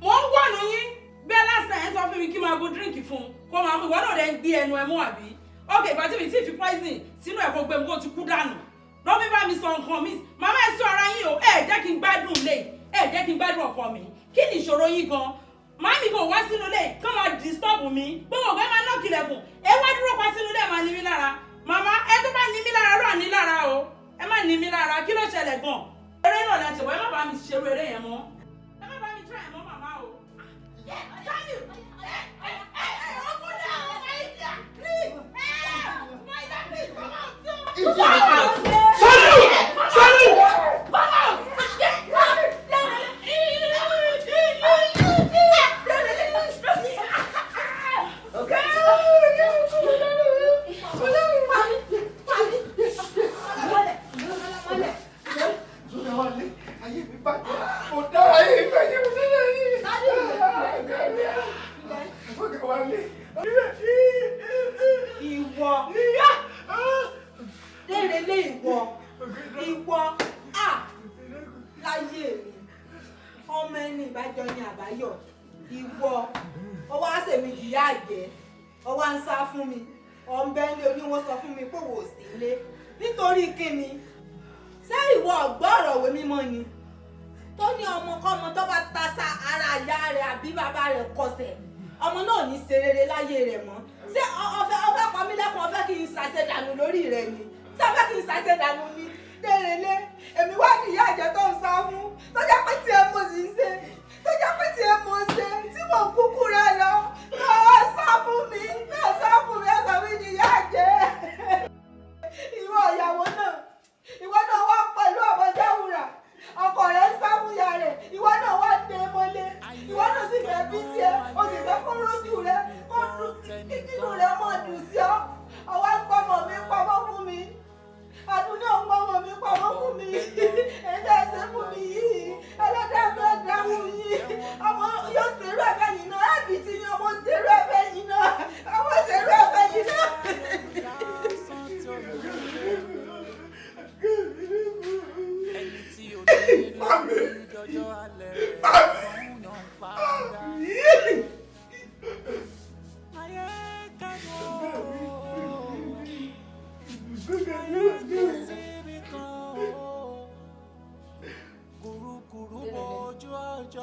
Mò ń wọ̀nù yín. Bí last time ẹ sọ fún mi kí n máa bu drink fún un. Kó máa mú ìwọ náà rẹ̀ ń gbé ẹnu ẹ mú àbí? Ok, ìgbà tí mi ti fi poison sínú ẹ̀ kó gbé mi kó ti kú dànù. Lọ́ fi bá mi sọ nǹkan mi. Màmá ẹ sọ ara yín o. Ẹ jẹ́ kí n gbádùn lé. Ẹ jẹ́ kí n gbádùn ọkọ mi. Kí ni ìṣòro yín gan? Màmí kò wá sínú ilé kí wọ́n máa disturb mi. Gbogbo ọ̀gá máa knock ilẹ̀kùn. Ẹ wá dúró pa sínú ilé máa ní mí lára. Màmá ẹ tó bá ní mí lára ló ní lára o. Ẹ má ní mí lára. Kí ló ṣẹlẹ̀ gan? Eré náà lẹ ṣèwọ́. Ẹ má bá mi ṣerú eré yẹn mọ́. Ẹ má bá mi try ẹ̀ mọ́ màmá o. Ìbájọ ní àbáyọ ìwọ ọwọ́ àṣẹmí ìyá àjẹ́ ọwọ́ à ń sá fún mi ọ̀nbẹ́ńlé oníwọ̀n sọ fún mi pé wò sí ilé nítorí kíni? Ṣé ìwọ ọ̀gbọ́ ọ̀rọ̀ òwe mímọ́ ni tó ní ọmọkọ́mọ tó bá ta sa ara ìyá rẹ̀ àbí bàbá rẹ̀ kọsẹ̀, ọmọ náà ní ṣe rere láyé rẹ̀ mọ́? Ṣé ọfẹ́ pa mí lẹ́kùn, ọfẹ́ kí n ṣàṣedànù lórí rẹ̀ ni? Ṣé ọfẹ́ kí n ṣàṣedànù ni? Dérelé, èmi wá ní ìyá àjẹ́ tó ń sá fún, tó jẹ́ pé tiẹ̀ mo sì ń ṣe, tó jẹ́ pé tiẹ̀ mo ṣe tí mò ń kúkú rẹ lọ, náà sá fún mi, náà sá fún mi, ẹ̀sán mi ní ìyá àjẹ́. Ìwọ ìyàwó náà, ìwọ náà wá pẹ̀lú ọmọdéwùrà, ọkọ rẹ̀ ń sá fún ìyá rẹ̀, ìwọ náà wá dé mọ́lé, ìwọ náà sì fẹ́ bí tiẹ̀, o sì fẹ́ kó rójú rẹ, kó kínú rẹ mọ̀ dùn sí ọ, ọwọ́ ń pọmọ mi pamọ́ fún mi. Àdúgbò ń pọmọ mi pamọ́ fún mi, èyí ẹsẹ̀ fún mi yìí, ẹlẹ́dàá mi ẹ̀dá fún yìí, ọmọ yóò ṣerú ẹ̀fẹ́ yìí náà, ẹ̀bì tí ni ọmọ ṣerú ẹ̀fẹ́ yìí náà, ọmọ ṣerú ẹ̀fẹ́ yìí náà. Mami! Mami!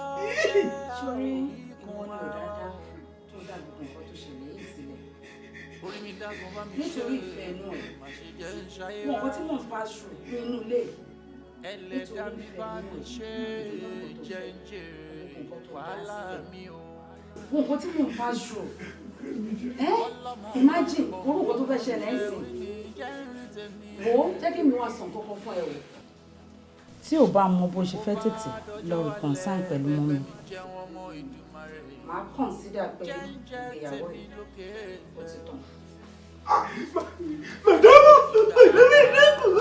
Sórí ìwọ ni ọ̀dàdá tó dá gbogbo nǹkan tó ṣẹlẹ̀ yìí sílẹ̀ nítorí ìfẹ́ inú ẹ̀. Mọ nǹkan tí mò ń pass through nínú ilé nítorí ìfẹ́ inú ẹ̀, nítorí nǹkan tó fẹ́, gbogbo nǹkan tó dá sílẹ̀, mọ nǹkan tí mò ń pass through. Ẹ́ imagine orúkọ tó fẹ́ ṣẹlẹ̀ ń sìn. Wò ó, jẹ́ kí mi wá sàn kankan fún ẹ o. Tí ò bá mọ bó ṣe fẹ́ tètè lọ reconcile pẹ̀lú mọ́mi. Màá consider pé ìgbéyàwó yìí ó ti tán. Màdámù! Màdámù ìdákùn!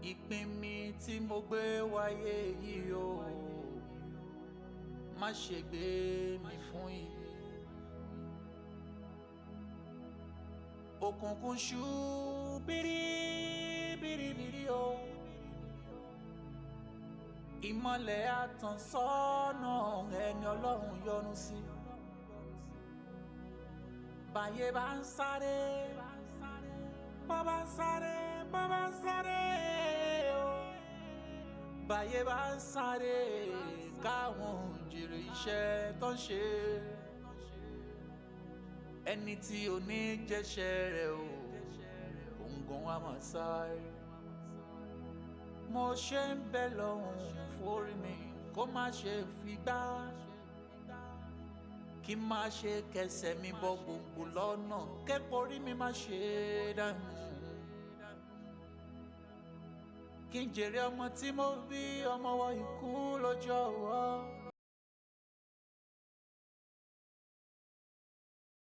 Ìpín mi tí mo gbé wáyé yìí o, má ṣe gbé mi fún ibi. Òkùnkùn ṣú bìrìbìrìbìrì o, ìmọ̀lẹ̀ àtànsọ́nà ẹni Ọlọ́run yọ́nú sí. Báyé bá ń sáré, bá bá ń sáré, bá bá ń sáré o, báyé bá ń sáré káwọn jèrè iṣẹ́ tó ń ṣe. Ẹni tí ò ní jẹ́ṣẹ́ rẹ̀ o, òun gan wa máa sáré. Mo ṣe ń bẹ lọ́hùn forí mi kó má ṣe fi gbá, kí má ṣe kẹsẹ̀ mi bọ gbòǹgbò lọ́nà, kẹ́kọ̀ọ́ orí mi má ṣe dànù. Kí n jèrè ọmọ tí mo bí, ọmọ wọ ikú lójú ọwọ́.